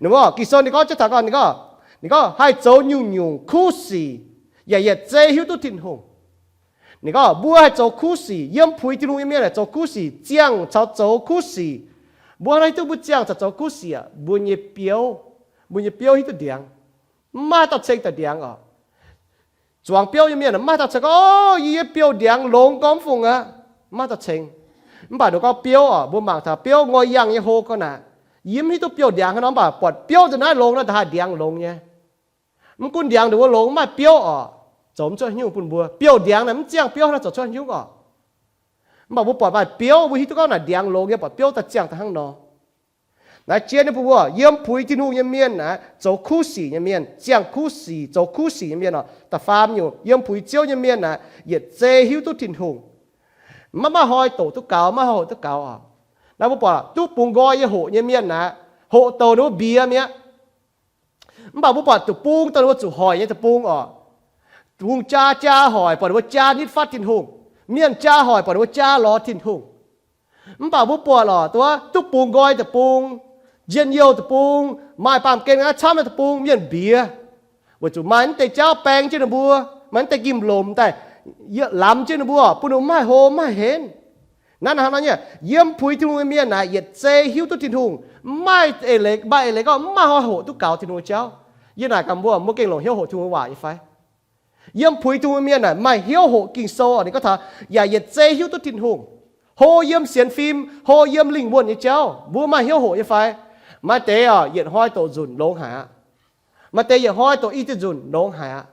Ninh mbuo Ging-Sou ninh gorngv jienv taux gorngv, ninh gorngv, ninh gorngv haih zoux nyungc-nyungc kuv sic yaac yietc zei hiuv duqv Tin-Hungh. Ninh gorngv mbuo haih zoux kuv sic, yiem puix Tin-Hungh nyei mienh haih zoux kuv sic, ziangh caux zoux kuv sic. Mbuo hnangv naaiv hiuv duqv mbuo ziangh caux zoux kuv sic aqv? Mbuo nyei biouv, mbuo nyei biouv hiuv duqv ndiangx. Mv maaih dauh ceng daaih ndiangx oc. Zuangx biouv nyei mienh mv maaih dauh ceng gorngv, o, yie nyei biouv ndiangx longx gorngv mv fungc aqv. Mv maaih dauh ceng. Mv baac ninh gorngv biouv oc, mbuo mangc taux biouv ngoi yangh nyei hlo gorngv naaic, yie mv hiuv duqv biouv ndiangx hnangv nor, mv baac buatc biouv nzunc naaiv longx nor, da'haaix ndiangx longx nyei. Mv gunv ndiangx ninh mbuo longx, mv maaih biouv oc, zoux mv cuotv haaix nyungc bun mbuo. Biouv ndiangx naaic mv ziangh biouv hnangv nor zoux cuotv haaix nyungc oc. Mv baac mbuo buatc maaih biouv, mbuo hiuv duqv gorngv naaic ndiangx longx nyei, buatc biouv daaih ziangh da'hnangv nor. Naaiv jiex nyei bun mbuo, yiem puix Tin-Hungh nyei mienh naaic zoux kuv sic nyei mienh, ziangh kuv sic, zoux kuv sic nyei mienh oc. Da'faam nyungc, yiem puix Ziouv nyei mienh naaic yietc zei hiuv duqv Tin-Hungh. Maiv maaih hnoi doqc duqv gaux, maiv maaih hnoi hoqc duqv gaux oc. Naaiv mbuo buatc duqv bungx nqoi yiem hoqc nyei mienh naaic, hoqc douc ninh mbuo mbiex mi'aqv. Mv baac mbuo buatc deic-bung dongh ninh mbuo zuqc hoic nyei deic-bung oc. Bung jaa jaa hoic, buatc ninh mbuo jaa nitv fatv Tin-Hungh. Mienh jaa hoic, buatc ninh mbuo jaa lorz Tin-Hungh. Mv baac mbuo buatc lorqc, duqv, duqv bungx nqoi deic-bung, njien-youh deic-bung, maaih baamh gen ga'naaiv camv nyei deic-bung, mienh mbiex. Weic zuqc maaih naaiv deix jauv baeng jienv ninh mbuo, maaih naaiv deix gimh lomc daaih lamz jienv ninh mbuo, bun ninh mbuo mv haih hlo mv haih henv. Naaiv hnangv nor nyei, yiem puix Tin-Hungh nyei mienh naaic yietc zei hiuv duqv Tin-Hungh. Mv maaih eix leiz, maaih eix leiz gorngv mv maaih hnoi hoqc duqv gaux Tin-Hungh nyei jauv. Yie naaic gaax mbuo, mbuo gengh longc hnyouv hoqc Tin-Hungh nyei waac nyei fai? Yiem puix Tin-Hungh nyei mienh naaic maaih hnyouv hoqc Ging-Sou, ninh gorngv taux yaac yietc zei hiuv duqv Tin-Hungh. Hlo yiem sienx fim, hlo yiem lingh wuonh nyei jauv, mbuo maaih hnyouv hoqc nyei fai? Maaih deix oc, yietc hnoi doqc nzunc longx haic aqv. Maaih deix yietc hnoi doqc i ziex nzunc longx haic aqv.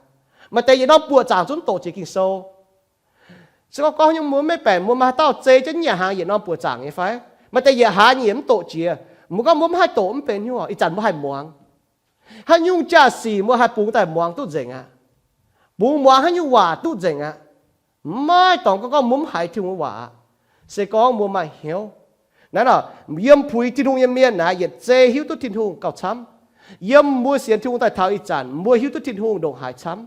Maaih deix yietc norm buoqc zaangc zungv doqc jiex Ging-Sou. Se gorngv gorngv nyei mbuo maiv baengc, mbuo maaih haaix dauh zei jienv nyic hnaangx yietc norm buoqc zaangc nyei fai? Maaih deix yietc hlaax nyei mv doqc jiex. Mbuo gorngv mbuo mv haih doqc mv benx hnyouv, ih zanc mbuo haih muangx. Haaix nyungc jaa-sic mbuo haih bungx daaih muangx duqv nzengc aqv. Bungx muangx haaix nyungc waac duqv nzengc aqv. Maiv dorngx gorngv gorngv mbuo mv haiz Tin-Hungh nyei waac aqv. Se gorngv mbuo maaih hnyouv. Naaiv nor, yiem puix Tin-Hungh nyei mienh naaic yietc zei hiuv duqv Tin-Hungh gauh camv. Yiem mbuo sienx Tin-Hungh daaih taux ih zanc, mbuo hiuv duqv Tin-Hungh ndongc haaix camv.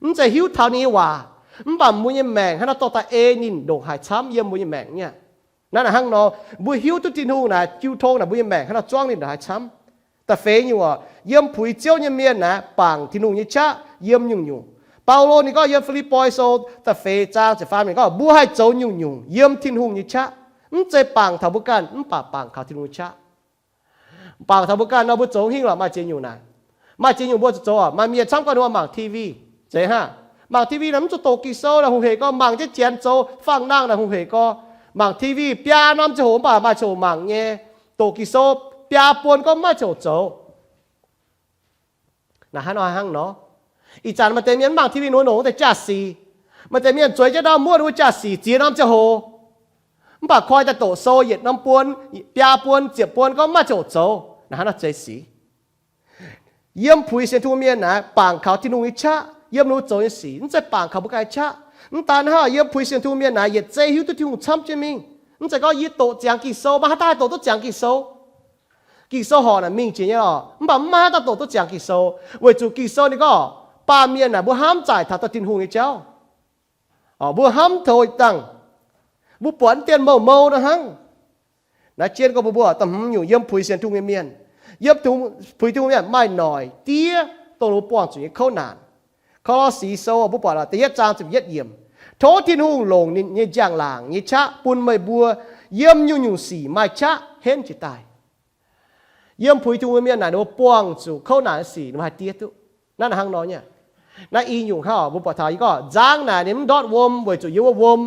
Mv zeiz hiuv taux ninh nyei waac, mv baac mbuo nyei maengc hnangv nor dorh daaih ei ninh ndongc haaix camv yiem mbuo nyei maengc nyei. Naaiv naaic hnangv nor, mbuo hiuv duqv Tin-Hungh naaic jiu tong naaic mbuo nyei maengc hnangv nor zuangv ninh ndongc haaix camv. Da'feix nyungc oc, yiem puix Ziouv nyei mienh naaic bangc Tin-Hungh nyei qaqv yiem nyungc-nyungc. Baulo ninh gorngv yiem Fi^lipv^poi Sou da'feix zaang ziepc faam ninh gorngv, mbuo haih zoux nyungc-nyungc yiem Tin-Hungh nyei qaqv, mv zeiz bangc taux mbuo ganh, mv baac bangc kaux Tin-Hungh nyei qaqv. Bangc taux mbuo ganh nor, mbuo zoux hingv lorqc. Maaih ziex nyungc naaic, maaih ziex nyungc mbuo zoux zoux oc. Maaih mienh camv gorngv ninh mbuo mangc T V, zeiz hnangv. Mangc T V naaic mv zuqc doqc Ging-Sou naaic hungh heic gorx, mangc jienv janx zoux fangx nangh naaic hungh heic gorx. Mangc T V biaa norm ziangh hoc mv baac maaih ziangh hoc mangc nyei. Doqc Ging-Sou biaa buon gorngv maaih ziangh hoc zoux. Naaic hnangv nor, hnangv nor, ih zanc maaih deix mienh mv mangc T V nor, longc wuov deix jaa-sic. Maaih deix mienh zueiz jienv ndau muoqv wuov jaa-sic ziex norm ziangh hoc, mv baac koi daaih doqc sou yietc norm buon, biaa buon, ziepc buon gorngv maaih ziangh hoc zoux. Naaic hnangv nor zeiz sic. Yiem puix sienx Tin-Hungh mienh naaic bangc kaux Tin-Hungh nyei qaqv yiem ninh mbuo zoux nyei sic, mv zeiz bangc kaux mbuo ganh qaqv. Mv daan hnangv, yiem puix sienx Tin-Hungh mienh naaic yietc zei hiuv duqv Tin-Hungh camv jienv mingh. Mv zeiz gorngv yie doqc ziangx Ging-Sou, maiv haaix dauh haih doqc duqv ziangx Ging-Sou. Ging-Sou horc naaic mingh jiex nyei lorqc, mv baac mv maaih haaix dauh doqc duqv ziangx Ging-Sou, weic zuqc Ging-Sou ninh gorngv baamh mienh naaic mbuo hnamv zaaic taux dorh Tin-Hungh nyei jauv. Mbuo hnamv taux dangh, mbuo buatc mv dien mouh mou nor hnangv. Naaiv jienv gorngv mbuo mbuo da'hmz nyungc yiem puix sienx Tin-Hungh nyei mienh. Yiem puix Tin-Hungh mienh maaih noic diev dongh ninh mbuo buangh zuqc nyei kouv naanc. Ko^lo^si Sou mbuo buatc da'yietv zaang ziepc yietv yiemc, tov Tin-Hungh longc ninh nyei njang-laangc nyei qaqv bun meih mbuo yiem nyungc-nyungc sic maaih qaqv henv jiez daaih. Yiem puix Tin-Hungh mienh naaic ninh mbuo buangh zuqc kouv naanc sic ninh mbuo haih diev duqv. Naaiv hnangv nor nyei. Naaiv i nyungc hnangv mbuo buatc taux yie gorngv nzangv naaic ninh mv ndortv wuom weic zuqc yiem wuov wuom.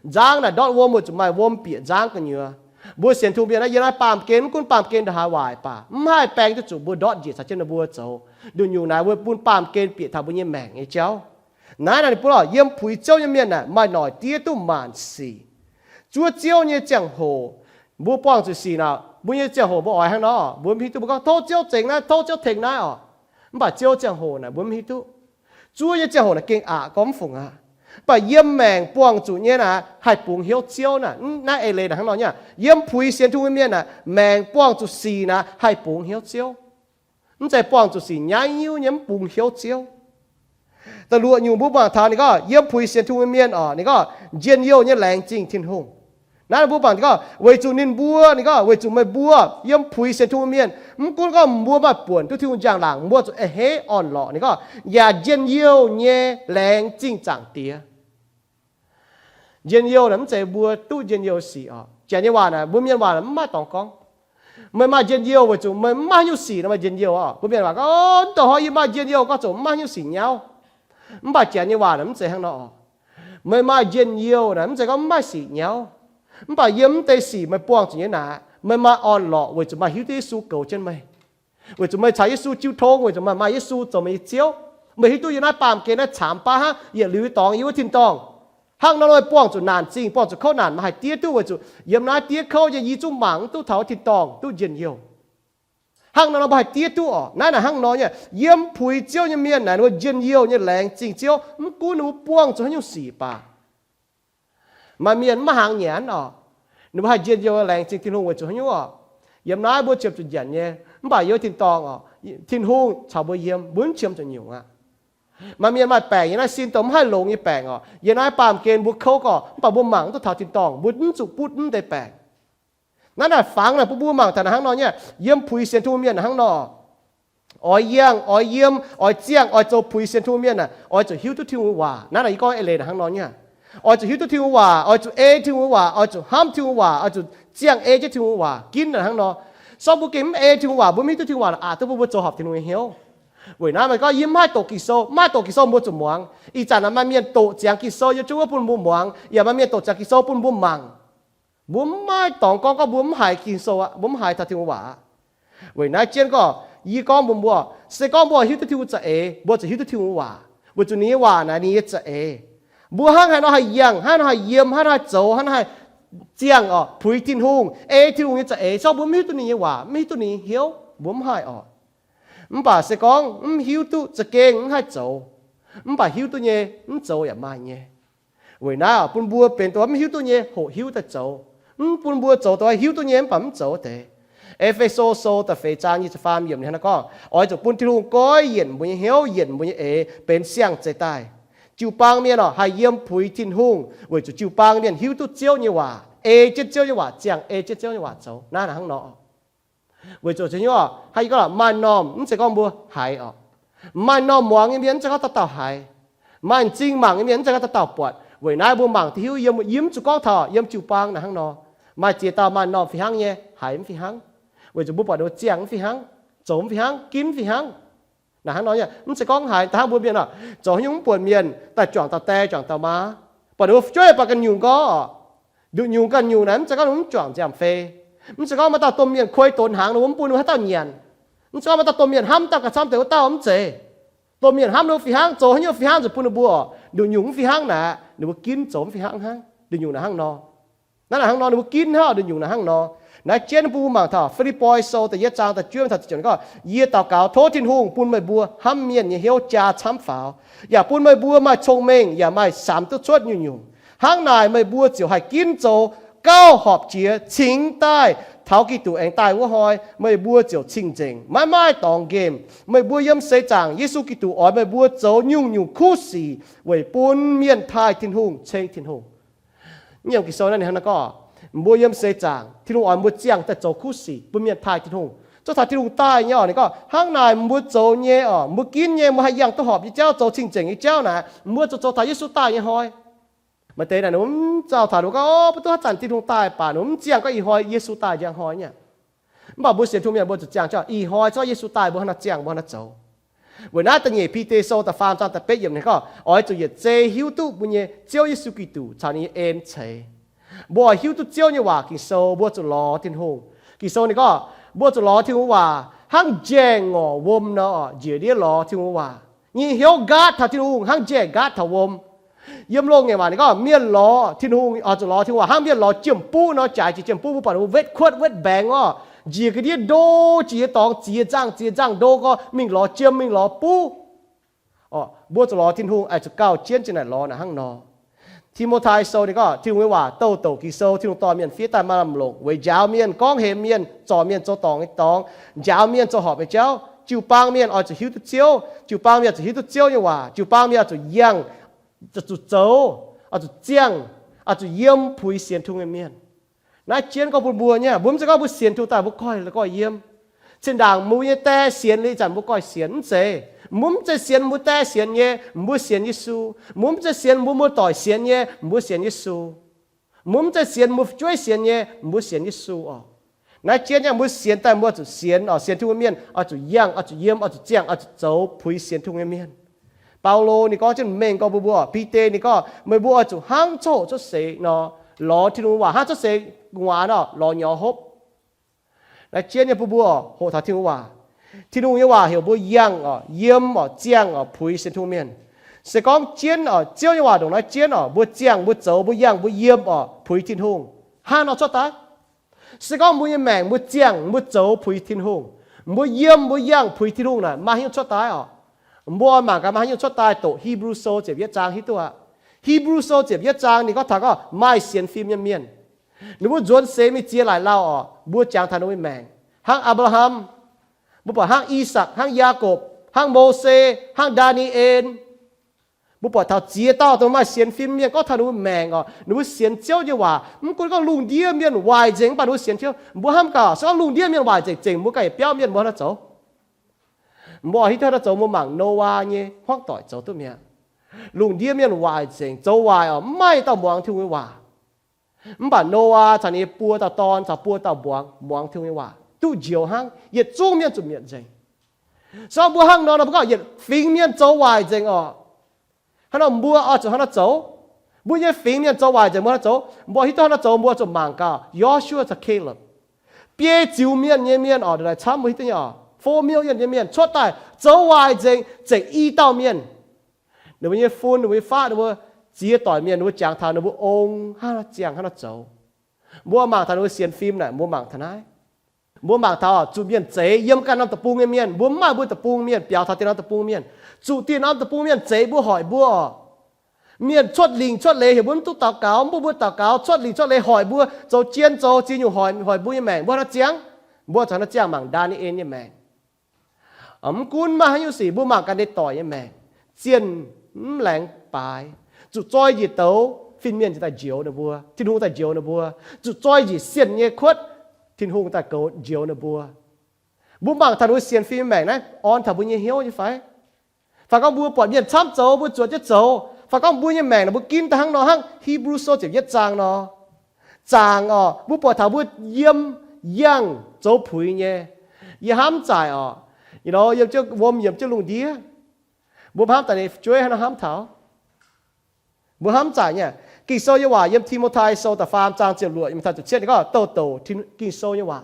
Nzangv naaic ndortv wuom weic zuqc maaih wuom bieqc nzangv gu'nyuoz. Mbuo sienx Tin-Hungh mienh naaiv yiem naaiv baamh gen mv gunv baamh gen ndongc haaix waaic baac mv haih baeng duqv zuqc mbuo ndortv njiec caux jienv ninh mbuo zoux. Nduqc nyungc naaic mbuo bun baamh gen bieqc taux mbuo nyei maengc nyei jauv. Naaiv naaic ninh bun lorqc yiem puix Ziouv nyei mienh naaic maaih noic diev duqv maanc sic. Zuov Ziouv nyei ziangh hoc, mbuo buangh zuqc sic naaic, mbuo nyei ziangh hoc mbuo oix hnangv nor, mbuo mv hiuv duqv. Mbuo gorngv tov Ziouv zengc naaiv, tov Ziouv tengx naaiv orqc. Mv baac Ziouv ziangh hoc naaic mbuo mv hiuv duqv. Zuov nyei ziangh hoc naaic gengh aqc gorngv mv fungc aqv. Mv baac yiem maengc buangh zuqc nyei naaic haih bungx hnyouv Ziouv naaic. Naaiv eix leiz naaic hnangv nor nyei. Yiem puix sienx Tin-Hungh mienh naaic maengc buangh zuqc sic naaic haih bungx hnyouv Ziouv. Mv zeiz buangh zuqc sic nyaiv nyiuv nyei mv bungx hnyouv Ziouv. Da'luoqc nyungc mbuo mangc taux ninh gorngv yiem puix sienx Tin-Hungh mienh orqc, ninh gorngv njien-youh nyei laengz zingh Tin-Hungh. Naaiv mbuo mangc ninh gorngv weic zuqc ninh mbuo, ninh gorngv weic zuqc meih mbuo yiem puix sienx Tin-Hungh mienh, mv gunv gorngv mbuo maaih buonc duqv Tin-Hungh njang-laangc, mbuo zuqc a'hneiv orn-lorqc, ninh gorngv yaac njien-youh nyei laengz zingh Zaangc Diex. Njien-youh naaic mv zeiz mbuo duqv njien-youh sic orqc. Janx nyei waac naaic, mbuo mienh waac naaic mv maaih dorngx gorngv meih maaih njien-youh weic zuqc meih mv maaih haaix nyungc sic nor maaih njien-youh orqc. Mbuo mienh waac gorngv, ndongc haaix yie maaih njien-youh gorngv zuqc mv maaih haaix nyungc sic nyauv. Mv baac Janx nyei waac naaic mv zeiz hnangv nor orqc. Meih maaih njien-youh naaic mv zeiz gorngv mv maaih sic nyauv. Mv baac yiem mv deix sic meih buangh zuqc nyei naaic, meih maaih orn-lorqc weic zuqc maaih hiuv duqv Yesu goux jienv meih. Weic zuqc meih caux Yesu jiu tong, weic zuqc meih maaih Yesu zoux meih nyei Ziouv. Meih hiuv duqv yiem naaiv baamh gen naaiv caamx baav hnangv, yietc liuz dongx yiem wuov tin-dorngh. Hnangv nor meih buangh zuqc naanc zingh, buangh zuqc kouv naanc, meih haih diev duqv weic zuqc yiem naaiv diev kouv nyei yie zungv mangc mv duqv taux wuov tin-dorngh duqv njien-youh. Hnangv nor nor mbuo haih diev duqv orqc. Naaiv naaic hnangv nor nyei, yiem puix Ziouv nyei mienh naaic ninh mbuo njien-youh nyei laengz zingh Ziouv, mv gunv ninh mbuo buangh zuqc haaix nyungc sic baac. Maaih mienh maiv hnaangx nyanc orqc, ninh mbuo haih njien-youh laengz zingh Tin-Hungh weic zuqc haaix nyungc orqc? Yiem naaiv mbuo ziepc zuqc njanc nyei, mv baac yiem tin-dorngh orqc, Tin-Hungh caux mbuo yiem, mbuo mv qiemx zuqc nyungc aqv. Maaih mienh maaih baengc yiem naaiv sin dongh mv haih longx nyei baengc orqc, yiem naaiv baamh gen mbuo kouv orqc, mv baac mbuo mangc duqv taux tin-dorngh, mbuo mv zuqc butv mv deix baengc. Naaiv naaic fangx naaic bun mbuo mangc taux naaic hnangv nor nyei, yiem puix sienx Tin-Hungh mienh naaic hnangv nor. Oix yangh, oix yiem, oix ziangh, oix zoux puix sienx Tin-Hungh mienh naaic, oix zuqc hiuv duqv Tin-Hungh waac. Naaiv naaic yie gorngv eix leiz naaic hnangv nor nyei. Oix zuqc hiuv duqv Tin-Hungh waac, oix zuqc ei Tin-Hungh waac, oix zuqc hnamv Tin-Hungh waac, oix zuqc ziangh ei jienv Tin-Hungh waac ginv naaic hnangv nor. Sorng mbuo gengh mv ei Tin-Hungh waac, mbuo mv hiuv duqv Tin-Hungh waac aqc duqv bun mbuo zoux horpc Tin-Hungh nyei hnyouv. Weic naaiv maaih gorngv yie mv haih doqc Ging-Sou, mv haih doqc Ging-Sou mbuo zuqc muangx. Ih zanc naaic maaih mienh doqc ziangx Ging-Sou yiem jienv wuov bun mbuo muangx, yaac maaih mienh doqc ziangx Ging-Sou bun mbuo mangc. Mbuo mv maaih dorngx gorngv gorngv mbuo mv haiz Ging-Sou aqv, mbuo mv haiz taux Tin-Hungh waac aqv. Weic naaiv jienv gorngv, yie gorngv mbuox mbuo, se gorngv mbuo hiuv duqv Tin-Hungh za'eix, mbuo zuqc hiuv duqv Tin-Hungh waac, weic zuqc ninh nyei waac naaic ninh nyei za'eix. Mbuo hnangv haaix nor haih yangh, hnangv haaix nor haih yiem, hnangv haaix nor haih zoux, hnangv haaix nor haih ziangh orqc, puix Tin-Hungh, ei Tin-Hungh nyei za'eix, se gorngv mbuo mv hiuv duqv ninh nyei waac, mv hiuv duqv ninh nyei hnyouv, mbuo mv haih orqc. Mv baac se gorngv mv hiuv duqv za'gengh mv haih zoux, mv baac hiuv duqv nyei mv zoux yaac maaih nyei. Weic naaiv bun mbuo benx dongh mv hiuv duqv nyei hoqc hiuv daaih zoux, mv bun mbuo zoux dongh hiuv duqv nyei mv baac mv zoux deix. E^fe^so Sou da'feix zaang nyic ziepc faam yiemc ninh hnangv naaiv gorngv, oix zuqc bun Tin-Hungh goiv yienc mbuo nyei hnyouv, yienc mbuo nyei eix, benx siang-zeix daaih. Jiu-baang mienh orqc, haih yiem puix Tin-Hungh weic zuqc jiu-baang mienh hiuv duqv Ziouv nyei waac, ei jienv Ziouv nyei waac ziangh, ei jienv Ziouv nyei waac zoux. Naaiv naaic hnangv nor. Weic zuqc haaix nyungc, hnangv yie gorngv, maaih normh mv zeiz gorngv mbuo haiz orqc. Maaih normh muangx nyei mienh mv zeiz gorngv dauh dauh haiz. Maaih m'zing mangc nyei mienh mv zeiz gorngv dauh dauh buatc. Weic naaiv mbuo mangc diuh hiuv yiem, yie mv zuqc gorngv taux yiem jiu-baang naaic hnangv nor. Maaih ziex dauh maaih normh fih hnangv nyei, haiz mv fih hnangv. Weic zuqc mbuo buatc ninh mbuo ziangh mv fih hnangv, zoux mv fih hnangv, ginv mv fih hnangv. Naaic hnangv nor nyei, mv zeiz gorngv haiz da'hnangv mbuo mienh orqc, zoux haaix nyungc mv buonc mienh daaih juangc dauh die juangc dauh maa, buatc ninh mbuo fu'jueiv baac ganh nyungc gorngv orqc. Nduqc nyungc ganh nyungc naaic mv zeiz gorngv ninh mv juangc nziaamv-fei. Mv zeiz gorngv maaih dauh domh mienh kuei donx hnaangx ninh mbuo mv bun ninh mbuo haaix dauh nyanc. Mv zeiz gorngv maaih dauh domh mienh hnamv dauh gauh camv deix wuov dauh, mv zeiz. Domh mienh hnamv ninh mbuo fih hnangv, zoux haaix nyungc fih hnangv zuqc bun ninh mbuo orqc. Nduqc nyungc mv fih hnangv naaic, ninh mbuo ginv zoux mv fih hnangv hnangv. Nduqc nyungc naaic hnangv nor. Naaiv naaic hnangv nor ninh mbuo ginv hnangv, nduqc nyungc naaic hnangv nor. Naaiv jienv bun mbuo mangc taux Fi^lipv^poi Sou da'yietv zaang da'juov taux ziepc juov gorngv, Yie daux gaux tov Tin-Hungh bun meih mbuo hnamv mienh nyei hnyouv jaa camv faaux, yaac bun meih mbuo maaih cong-mengh yaac maaih samx duqv cuotv nyungc-nyungc. Hnangv naaic meih mbuo ziouc haih ginv zoux gauh horpc jiex cingx daaih taux Giduc aengx daaih wuov hnoi. Meih mbuo ziouc cing-nzengc, maiv maaih dorngx nqemh. Meih mbuo yiem seix zaangc Yesu Giduc oix meih mbuo zoux nyungc-nyungc kuv sic weic bun mienh taaih Tin-Hungh, ceng Tin-Hungh. Nyei Ging-Sou naaiv ninh hnangv naaiv gorngv, mbuo yiem seix zaangc Tin-Hungh oix mbuo ziangh daaih zoux kuv sic bun mienh taaih Tin-Hungh. Zoux taux Tin-Hungh daaih nyei orqc, ninh gorngv hnangv naaic mbuo zoux nyei orqc, mbuo ginv nyei, mbuo haih yangh duqv horpc nyei jauv, zoux cing-nzengc nyei jauv naaic, mbuo zoux zoux taux Yesu daaih nyei hnoi. Maaih deix naaic ninh mv zauh taux, ninh gorngv, O, mbuo duqv haaix zanc Tin-Hungh daaih baac ninh mv ziangh gorngv ih hnoi Yesu daaih njang hnoi nyei. Mv baac mbuo sienx Tin-Hungh mienh mbuo zuqc ziangh jienv ih hnoi zungv Yesu daaih, mbuo hnangv naaic ziangh, mbuo hnangv naaic zoux. Weic naaiv da'nyeic Bide Sou da'faam zaang da'betv yiemc ninh gorngv, oix zuqc yietc zei hiuv duqv mbuo nyei Ziouv Yesu Giduc caux ninh nyei en ceix. Mbuo oix hiuv duqv Ziouv nyei waac Ging-Sou, mbuo zuqc lorz Tin-Hungh. Ging-Sou ninh gorngv mbuo zuqc lorz Tin-Hungh waac hnangv njaeh ngorc wuom nor, njiec ndiev lorz Tin-Hungh waac. Nyei hnyouv nqaatv taux Tin-Hungh hnangv njaeh nqaatv taux wuom. Yiem loz-ngaengc waac ninh gorngv mienh lorz Tin-Hungh, oix zuqc lorz Tin-Hungh waac hnangv mienh lorz jiem-buv nor, jaaix jiex jiem-buv, mbuo buatc ninh mbuo wetv kuotv wetv mbaengx orqc, njiec ga'ndiev ndo, jiex dorngx ziex nzangh ziex nzangh ndo gorngv mingh lorz jiem, mingh lorz buv. Mbuo zuqc lorz Tin-Hungh, oix zuqc gauh jienv zinh naaic lorz naaic hnangv nor. Ti^mo^tai Sou ninh gorngv Tin-Hungh nyei waac douh douc Ging-Sou, Tin-Hungh dorh mienh fiev daaih maaih lamh longc weic njaaux mienh, gorngv hemx mienh, zorc mienh zoux dorngc nyei dorngx, njaaux mienh zoux horpc nyei jauv. Jiu-baang mienh oix zuqc hiuv duqv Ziouv. Jiu-baang mienh oix zuqc hiuv duqv Ziouv nyei waac. Jiu-baang mienh oix zuqc yangh, zuqc zoux, oix zuqc ziangh, oix zuqc yiem puix sienx Tin-Hungh nyei mienh. Naaiv jienv gorngv bun mbuo nyei, mbuo mv zeiz gorngv mbuo sienx Tin-Hungh daaih mbuo goiv, goiv yiem. Zinh ndaangc mbuo nyei die sienx liuz, ih zanc mbuo goiv sienx, mv zeiz. Mbuo mv zeiz sienx mbuo die sienx nyei, mbuo sienx Yesu. Mbuo mv zeiz sienx mbuo muoz-doic sienx nyei, mbuo sienx Yesu. Mbuo mv zeiz sienx mbuo fu'jueiv sienx nyei, mbuo sienx Yesu orqc. Naaiv jienv nyei mbuo sienx daaih mbuo zuqc sienx orqc, sienx Tin-Hungh mienh oix zuqc yangh, oix zuqc yiem, oix zuqc ziangh, oix zuqc zoux puix sienx Tin-Hungh nyei mienh. Baulo ninh gorngv jienv mengh gorngv mbuo mbuo, Bide ninh gorngv meih mbuo oix zuqc hnangv coqv hoqc cuotv seix nor, lorz Tin-Hungh waac hnangv cuotv seix gu'nguaaz nor lorz nyorx hopv. Naaiv jienv nyei bun mbuo hoqc taux Tin-Hungh waac. Tin-Hungh nyei waac heuc mbuo yangh orqc, yiem orqc, ziangh orqc, puix sienx Tin-Hungh mienh. Se gorngv jienv orqc, Ziouv nyei waac ndongc naaiv jienv orqc, mbuo ziangh, mbuo zoux, mbuo yangh, mbuo yiem orqc, puix Tin-Hungh, hnangv nor cuotv daaih. Se gorngv mbuo nyei maengc mbuo ziangh, mbuo zoux puix Tin-Hungh, mbuo yiem, mbuo yangh puix Tin-Hungh naaic, maaih haaix nyungc cuotv daaih orqc? Mbuo mangc gaax maaih haaix nyungc cuotv daaih. Doqc Hipv^lu Sou ziepc yietv zaang hiuv duqv aqv. Hipv^lu Sou ziepc yietv zaang ninh gorngv taux gorngv maaih sienx fim nyei mienh, ninh mbuo nzuonx seix mingh ziex laaic lauh orqc, mbuo jangx taux ninh mbuo nyei maengc, hnangv Apc^laa^ham, mbuo buatc hnangv I^sakc, hnangv Yaakopv, hnangv Mose, hnangv Ndaa^ni^en. Mbuo buatc taux ziex dauh dongh maaih sienx fim mienh gorngv taux ninh mbuo maengc orqc, ninh mbuo sienx Ziouv nyei waac. Mv gunv gorngv lungh ndiev mienh waaic nzengc, mv baac ninh mbuo sienx Ziouv. Mbuo hnamv gaax, se gorngv lungh ndiev mienh waaic nzengc, zengc mbuo ganh yietc biauv mienh mbuo hnangv naaiv zoux. Mbuo hiuv duqv hnangv naaiv zoux, mbuo mangc Noyaa nyei hmuangv doic zoux duqv mi'aqv. Lungh ndiev mienh waaic nzengc, zoux waaic orqc, mv maaih dauh muangx Tin-Hungh nyei waac. Mv baac Noyaa caux ninh nyei buo dauh dorn caux buo dauh muangx, muangx Tin-Hungh nyei waac, duqv njoux hnangv, yietc zungv mienh zuqc mietc nzengc. Se gorngv mbuo hnangv nor nor, mbuo gorngv yietc fingx mienh zoux waaic nzengc orqc. Hnangv nor mbuo oix zuqc hnangv nor zoux. Mbuo nyei fingx mienh zoux waaic nzengc, mbuo hnangv zoux. Mbuo hiuv duqv hnangv nor zoux, mbuo zuqc mangc gaax Yosua caux Kaleb, biei ziux mienh nyei mienh orqc, ndongc naaic camv mbuo hiuv duqv nyei orqc, four million nyei mienh cuotv daaih zoux waaic nzengc, zengc i dauh mienh. Ninh mbuo nyei fun, ninh mbuo nyei faqv, ninh mbuo ziex doic mienh, ninh mbuo jangx taux ninh mbuo ong hnangv nor ziangh, hnangv nor zoux. Mbuo mangc taux ninh mbuo sienx fim naaic, mbuo mangc taux naaiv. Mbuo mangc taux zuqc mienh zeix yiem ganh norm deic-bung nyei mienh, mbuo mv maaih mbuo deic-bung mienh biaux taux dieh norm deic-bung mienh. Zuqc dieh norm deic-bung mienh zeix mbuo, hoic mbuo orqc. Mienh cuotv lingc cuotv leiz heuc mbuo mv duqv daux gaux, mv bun mbuo daux gaux, cuotv lingc cuotv leiz hoic mbuo, zoux jien zoux ziex nyungc hoic, hoic mbuo nyei maengc, mbuo hnangv nor ziangh. Mbuo zuqc hnangv nor ziangh mangc Ndaa^ni^en nyei maengc. Mv gunv maaih haaix nyungc sic, mbuo mangc ganh nyei doic nyei maengc, zienh mv laengz baaix, zuqc zoi njiec douz, fin-mienh daaih njoux ninh mbuo, Tin-Hungh daaih njoux ninh mbuo, zuqc zoi njiec sienh nyei kuotv, Tin-Hungh daaih goux njoux ninh mbuo. Mbuo mangc taux ninh mbuo sienx fim maengc naaiv orn taux mbuo nyei hnyouv nyei fai? Fai gorngv mbuo buatc mienh camv zoux, mbuo zuotc jienv zoux, fai gorngv mbuo nyei maengc naaic mbuo ginv daaih hnangv nor, hnangv Hipv^lu Sou ziepc yietv zaang nor, zaangc orqc, mbuo buatc taux mbuo yiem, yangh, zoux puix nyei. Yie hnamv zaaic orqc, you know, yiem jienv wuom, yiem jienv lungh ndiev, mbuo hnamv daaih ninh fu'jueiv hnangv nor hnamv taux mbuo hnamv zaaic nyei. Ging-Sou nyei waac yiem Ti^mo^tai Sou da'faam zaang ziepc luoqc nyei, mv taux ziepc cietv ninh gorngv douh douc Ging-Sou nyei waac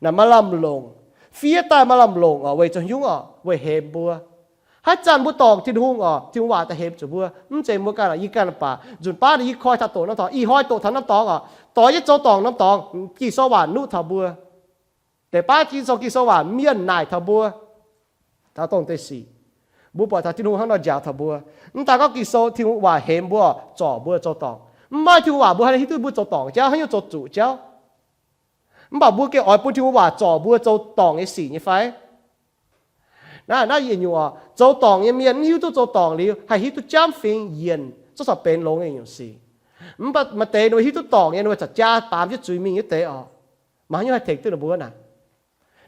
naaic maaih lamh longc, fiev daaih maaih lamh longc orqc, weic zuqc haaix nyungc orqc? Weic hemx mbuo. Haaix zanc mbuo dorngc Tin-Hungh oc, Tin-Hungh waac daaih hemx zuqc mbuo. Mv zeiz mbuo ganh oc, yie ganh baac nzunc baav naaic yie koi taux doqc norm dorngx, ih hnoi doqc taux norm dorngx oc, doix jienv zoux dorngc norm dorngx, Ging-Sou waac nuqv taux mbuo. Deix baav Ging-Sou, Ging-Sou waac mienh naaic taux mbuo, taux dongh deix sic, mbuo buatc taux Tin-Hungh hnangv nor njaaux taux mbuo. Mv daaih gorngv Ging-Sou, Tin-Hungh waac hemx mbuo, zorc mbuo zoux dorngc. Mv maaih Tin-Hungh waac mbuo haaix nor hiuv duqv mbuo zoux dorngc jauv, haaix nyungc zoux zuqc jauv. Mv baac mbuo gengh oix bun Tin-Hungh waac zorc mbuo zoux dorngc nyei sic nyei fai? Naaiv, naaiv yietc nyungc oc, zoux dorngc nyei mienh mv hiuv duqv zoux dorngc liuz haih hiuv duqv jamv fingx yienc, zorqv corc benx longx nyei nyungc sic. Mv baac maaih deix ninh mbuo hiuv duqv dorngc nyei, ninh mbuo zaqc jaa baamz jienv zuiz mingh nyei deix oc. Maiv haaix nyungc haih tengx duqv ninh mbuo naaic.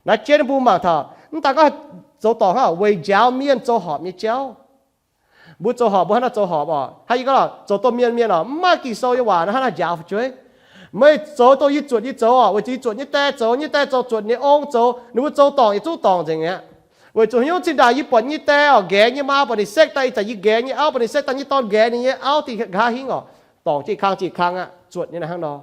Naaiv jienv mbuo mangc taux, mv daaih gorngv zoux dorngc hnangv weic njaaux mienh zoux horpc nyei jauv. Mbuo zoux horpc, mbuo hnangv naaiv zoux horpc oc, hnangv yie gorngv zoux domh mienh mienh oc, mv maaih Ging-Sou nyei waac naaiv hnangv naaiv njaaux fu'jueiv. Meih zoux dongh yie zuotc nyei zoux oc, weic zuqc yie zuotc nyei die zoux, nyei die zoux zuotc nyei ong zoux, ninh mbuo zoux dorngc yaac zungv dorngc nzengc mi'aqv. Weic zuqc haaix nyungc zinh ndaangc yie buatc nyei die oc, nqaeqv nyei maa, buatc ninh sekv daaih ih zanc yie nqaeqv nyei auv, buatc ninh sekv daaih nyei dorn nqaeqv ninh nyei auv, dingh nqa'haav hingv oc, dorngc jienv kang jienv kang aqv, zuotc nyei naaiv hnangv nor.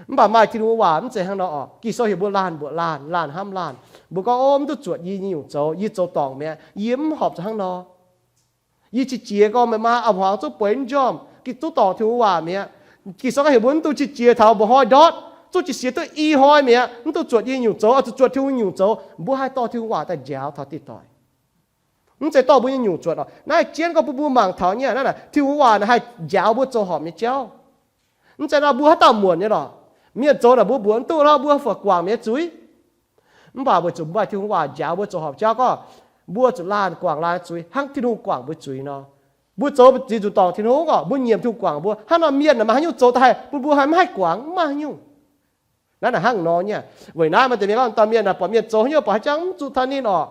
Mv baac maaih Tin-Hungh waac mv zeiz hnangv nor oc. Ging-Sou heuc mbuo laanh mbuoqc laanh, laanh hnamv laanh. Mbuo gorngv, o, mv duqv zuotc yie nyei nyungc zoux, yie zoux dorngc mi'aqv, yie mv horpc zuqc hnangv nor. Yie qiex jiez gorngv meih maa a'hmuangx zungv bueix mv njormh, gitv duqv dorngc Tin-Hungh waac mi'aqv. Ging-Sou gorngv heuc mbuo mv dungx qiex jiez taux mba'hnoi ndortv, zungv jiez sienx duqv ih hnoi mi'aqv, mv dungx zuotc yie nyungc zoux, oix zuqc zuotc Tin-Hungh nyungc zoux. Mbuo haih dorh Tin-Hungh waac daaih njaaux taux diuh doic. Mv zeiz dorh mbuo nyei nyungc zuotc oc. Naaiv jienv gorngv bun mbuo mangc taux nyei naaiv naaic, Tin-Hungh waac naaic haih njaaux mbuo zoux horpc nyei jauv. Mv zeiz nor mbuo haaix dauh muonc nyei lorqc. Mienh zoux naaic mbuo mbuox mv duqv hnangv, mbuo fai guangc mi'aqv zuiz. Mv baac weic zuqc maaih Tin-Hungh waac njaaux mbuo zoux horpc jauv gorngv, mbuo zuqc laanh guangc laanh zuiz hnangv Tin-Hungh guangc mbuo zuiz nor. Mbuo zoux ziex nzunc dorngc Tin-Hungh oc, mbuo nyiemc Tin-Hungh guangc mbuo. Hnangv nor mienh naaic maaih haaix nyungc zoux daaih haih bun mbuo haih mv haih guangc? Mv maaih haaix nyungc. Naaiv naaic hnangv nor nyei. Weic naaiv maaih deix mienh gorngv, dauh mienh naaic buatc mienh zoux haaix nyungc, buatc haaix jangv mv zuqc taux ninh oc.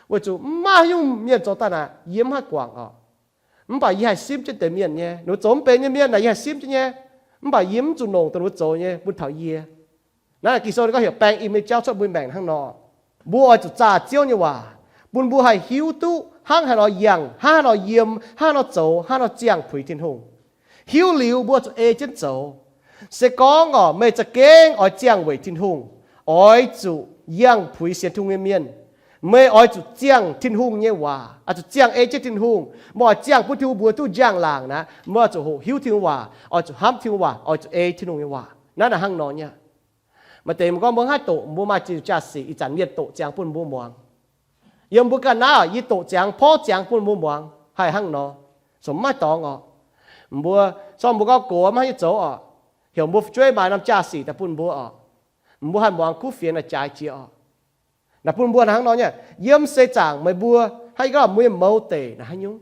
Weic zuqc mv maaih haaix nyungc mienh zoux daaih naaic yie mv haih guangc oc. Mv baac yie haih simv jienv deix mienh nyei. Ninh mbuo zoux mv benx nyei mienh naaic yie haih simv jienv nyei. Mv baac yie mv zuqc longc dongh ninh mbuo zoux nyei bun taux yie. Naaiv Ging-Sou ninh gorngv heuc baeng im nyei jauv cuotv mbuo maengc hnangv nor. Mbuo oix zuqc zaah Ziouv nyei waac, bun mbuo haih hiuv duqv hnangv haaix nor yangh, hnangv haaix nor yiem, hnangv haaix nor zoux, hnangv haaix nor ziangh puix Tin-Hungh. Hiuv liuz mbuo zuqc ei jienv zoux. Se gorngv oc, meih za'gengh oix ziangh weic Tin-Hungh, oix zuqc yangh puix sienx Tin-Hungh nyei mienh, meih oix zuqc ziangh Tin-Hungh nyei waac, oix zuqc ziangh ei jienv Tin-Hungh. Meih oix ziangh bun Tin-Hungh mbuox duqv njang-laangc naaic, meih oix zuqc hoqc hiuv Tin-Hungh waac, oix zuqc hnamv Tin-Hungh waac, oix zuqc ei Tin-Hungh nyei waac. Naaiv naaic hnangv nor nyei. Maaih deix mbuo gorngv mbuo haih doqc, mbuo maaih ziex nyungc jaa-sic ih zanc mienh doqc ziangx bun mbuo muangx. Yiem mbuo ganh naaiv, yie doqc ziangx, porv ziangx bun mbuo muangx, haih hnangv nor. Sou mv maaih dorngx oc. Mbuo, sorng mbuo gorngv gox maiv hiuv zoux oc, heuc mbuo fu'jueiv maaih norm jaa-sic daaih bun mbuo oc. Mbuo haih muangx kuv fienx naaic jaaix jiex oc. Naaic bun mbuo hnangv nor nyei, yiem seix zaangc meih mbuo, hnangv yie gorngv mbuo nyei mouz deic naaic haaix nyungc.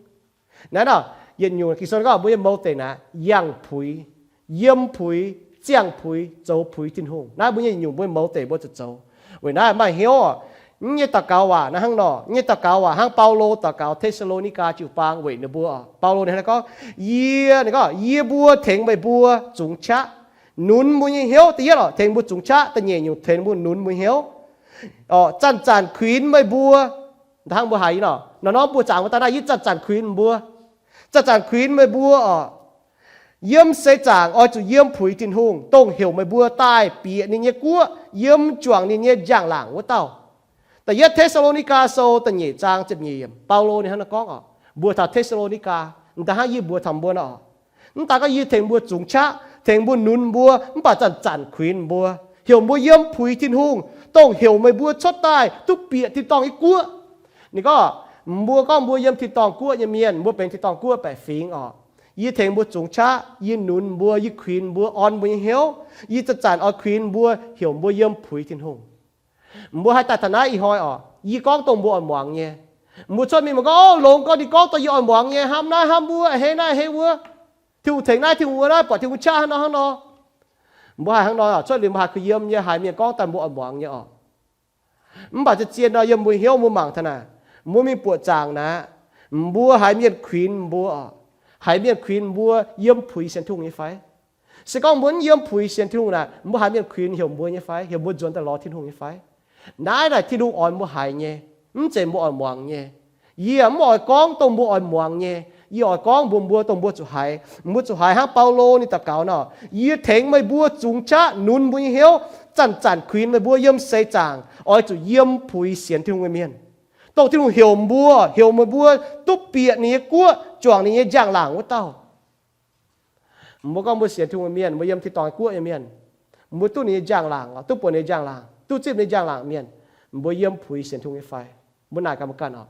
Naaiv nor, yietc nyungc Ging-Sou gorngv mbuo nyei mouz deic naaic yangh puix, yiem puix, ziangh puix, zoux puix Tin-Hungh. Naaiv mbuo nyei nyungc mbuo nyei mouz deic mbuo zuqc zoux. Weic naaiv maaih hnyouv oc. Mv nyei daux gaux waac naaiv hnangv nor, mv nyei daux gaux waac hnangv Baulo daux gaux Te^saa^lo^ni^gaa jiu-baang weic ninh mbuo oc. Baulo ninh hnangv gorngv, yie, ninh gorngv, yie mbuo tengx meih mbuo zungx qaqv, nunz mbuo nyei hnyouv. Da'yietv oc, tengx mbuo zungx qaqv. Da'nyeic nyungc, tengx mbuo nunz mbuo hnyouv. Oc, zanc-zanc kuinx meih mbuo. Hnangv mbuo haiz nor, nor norm buoz zaangc mbuo daaih naaiv, yie zanc-zanc kuinx mbuo. Zanc-zanc kuinx meih mbuo oc. Yiem seix zaangc oix zuqc yiem puix Tin-Hungh, dongh heuc meih mbuo daaih bieqc ninh nyei guoqv, yiem juangc ninh nyei njang-laangc wuov dauh. Da'yietv Te^saa^lo^ni^gaa Sou da'nyeic zaang ziepc nyeic yiemc, Baulo ninh hnangv naaiv gorngv oc, mbuox taux Te^saa^lo^ni^gaa, m'daaih hnangv yie mbuox taux mbuo nor. Mv daaih gorngv yie tengx mbuo zungx qaqv, tengx mbuo nunz mbuo, mv baac zanc-zanc kuinx mbuo, heuc mbuo yiem puix Tin-Hungh, dongh heuc meih mbuo cuotv daaih duqv bieqc tin-dorngh nyei guoqv. Ninh gorngv, mbuo gorngv mbuo yiem tin-dorngh guoqv nyei mienh, mbuo benx tin-dorngh guoqv baeqc fingx oc. Yie tengx mbuo zungx qaqv, yie nunz mbuo, yie kuinx mbuo, orn mbuo nyei hnyouv. Yie zanc-zanc oix kuinx mbuo, heuc mbuo yiem puix Tin-Hungh. Mbuo haih daaih taux naaiv ih hnoi oc, yie gorngv dongh mbuo oix muangx nyei. Mbuo cuotv mingh mbuo gorngv, o, longx gorngv ninh gorngv dongh yie oix muangx nyei, hnamv naaiv hnamv wuov, hei naaiv hei wuov, Tin-Hungh tengx naaiv Tin-Hungh wuov naaiv, buatc Tin-Hungh qaqv hnangv nor hnangv nor. Mbuo haih hnangv nor oc, cuotv liuz mbuo haih kuh yiem nyei, haiz mienh gorngv daaih mbuo oix muangx nyei oc. Mv baac zien-zien nor yiem mbuo hnyouv mbuo mangc taux naaic, mbuo mingh buoqc zaangc naaic, mbuo haiz mienh kuinx mbuo oc, haiz mienh kuinx mbuo yiem puix sienx Tin-Hungh nyei fai? Se gorngv mbuo mv yiem puix sienx Tin-Hungh naaic, mbuo haiz mienh kuinx heuc mbuo nyei fai, heuc mbuo nzuonx daaih lorz Tin-Hungh nyei fai? Naaiv naaic Tin-Hungh oix mbuo haiz nyei, mv zeiz mbuo oix muangx nyei. Yie mv oix gorngv dongh mbuo oix muangx nyei. Yie oix gorngv mbuox mbuo dongh mbuo zuqc haiz. Mbuo zuqc haiz hnangv Baulo ninh daux gaux nor, yie tengx meih mbuo zungx qaqv nunz mbuo nyei hnyouv, zanc-zanc kuinx meih mbuo yiem seix zaangc oix zuqc yiem puix sienx Tin-Hungh nyei mienh. Dongh Tin-Hungh heuc mbuo, heuc meih mbuo duqv bieqc ninh nyei guoqv, juangc ninh nyei njang-laangc wuov dauh. Mbuo gorngv mbuo sienx Tin-Hungh nyei mienh, mbuo yiem tin-dorngh nyei guoqv nyei mienh, mbuo duqv ninh nyei njang-laangc, duqv buatc ninh nyei njang-laangc, duqv zipv ninh nyei njang-laangc mienh, mbuo yiem puix sienx Tin-Hungh nyei fai? Mbuo naaic ganh mbuo ganh oc.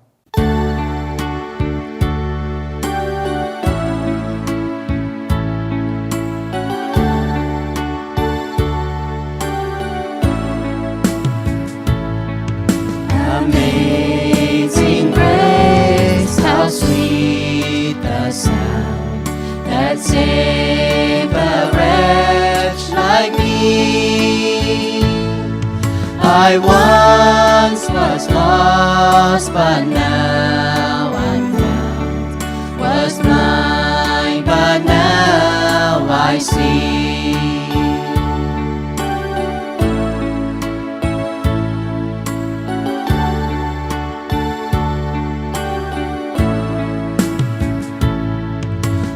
Amazing grace, how sweet the sound that saved a wretch like me. I once was lost, but now I'm found, was blind, but now I see.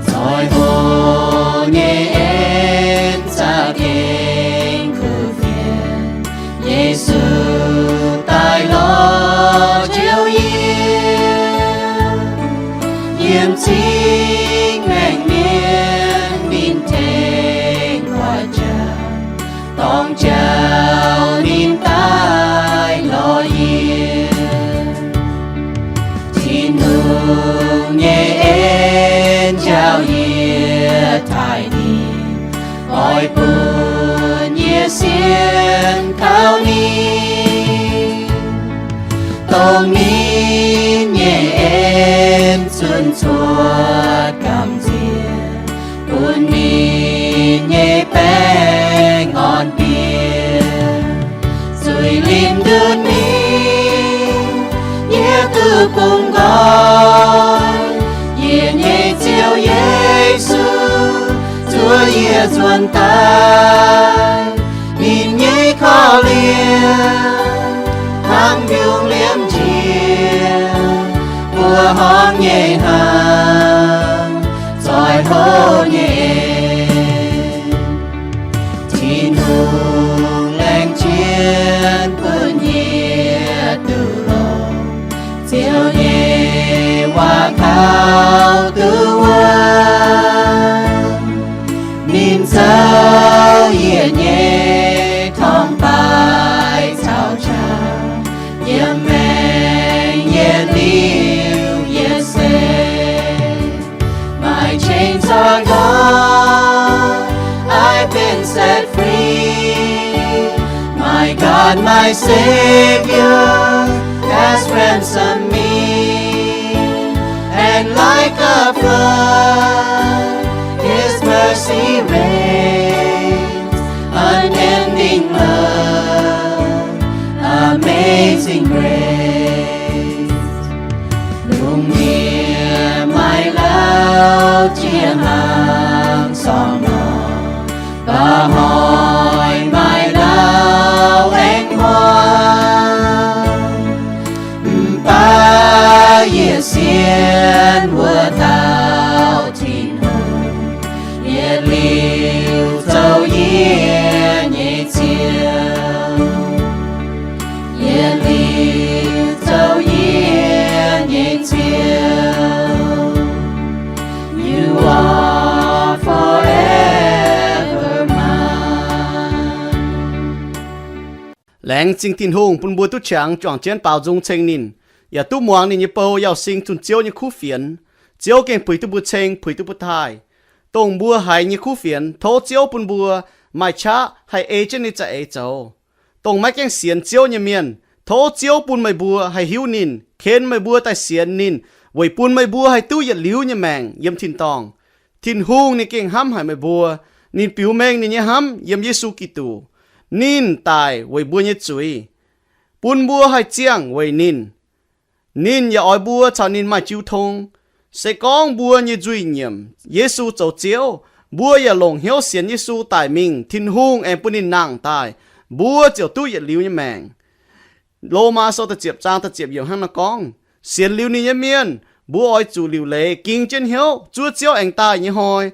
Zoih hoc nyei en za'gengh kuv fienx, Yesu daaih lorz Ziouv yie. Yiem cing-maengc mienh ninh tengx kuaaiv jaax, dorng jauv ninh daaih lorz yie. Tin-Hungh nyei en njaaux yie taaih ninh, oix bun yie sienx kaux ninh. Dongh ninh nyei en zunc cuotv gamh nziex, bun ninh nyei baengh orn-bieqc. Zuiz-limc nduqc mingh, yie duqv bungx nqoi. Yie nyei Ziouv Yesu, zuov yie nzuonx daaih. Ninh nyei korv-lienh hnangv mbiungc liemh njiec, mbuo horngh nyei hnaangx, zoih hoc nyei en. Tin-Hungh laengz jienv bun yie duqv longx, Ziouv nyei waac kaux duqv wuonv. Ninh zoux yietc nyei torngv-baaix caux qaqv, yiem maengc yietc liuz yie se. My chains are gone, I've been set free. My God, my Savior, has ransomed me. And like a flood, His mercy reigns, unending love, amazing grace. Lungh ndiev maaih lauh jiex hnaangx sorng nor, mba'hnoi maaih lauh aengx huaang. Mv baac yie sienx wuov dauh Tin-Hungh, yietc liuz zoux yie nyei Ziouv. Yietc liuz zoux yie nyei Ziouv. You are forever mine. Laengz zingh Tin-Hungh bun mbuo duqv qangx juangc jienv baaux nzung ceng ninh, yaac duqv muangx ninh nyei bou Yauh Sing zunh Ziouv nyei kuv fienx. Ziouv gengh puix duqv mbuo ceng, puix duqv mbuo taaih. Dongh mbuo haiz nyei kuv fienx, tov Ziouv bun mbuo maaih qaqv haih ei jienv ninh nyei za'eix zoux. Dongh maiv gaengh sienx Ziouv nyei mienh, tov Ziouv bun meih mbuo haih hiuv ninh, ken meih mbuo daaih sienx ninh, weic bun meih mbuo haih duqv yietc liuz nyei maengc yiem tin-dorngh. Tin-Hungh ninh gengh hnamv haic meih mbuo. Ninh biux mengh ninh nyei hnamv yiem Yesu Giduc. Ninh daic weic mbuo nyei zuiz, bun mbuo haih ziangh weic ninh. Ninh yaac oix mbuo caux ninh maaih jiu tong. Se gorngv mbuo nyei nzuih nyiemc Yesu zoux Ziouv, mbuo yaac longc hnyouv sienx Yesu daic mingh, Tin-Hungh aengx bun ninh nangh daaih, mbuo ziouc duqv yietc liuz nyei maengc. Lomaa Sou da'ziepc zaang da'ziepc yiemc hnangv naaiv gorngv, sienx liuz ninh nyei mienh, mbuo oix zuqc liuc leiz ging jienv hnyouv zuov Ziouv aengx daaih nyei hnoi.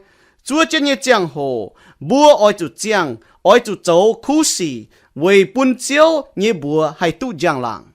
Zuov jienv nyei ziangh hoc, mbuo oix zuqc ziangh, oix zuqc zoux kuv sic weic bun Ziouv nyei mbuox haih duqv njang-laangc.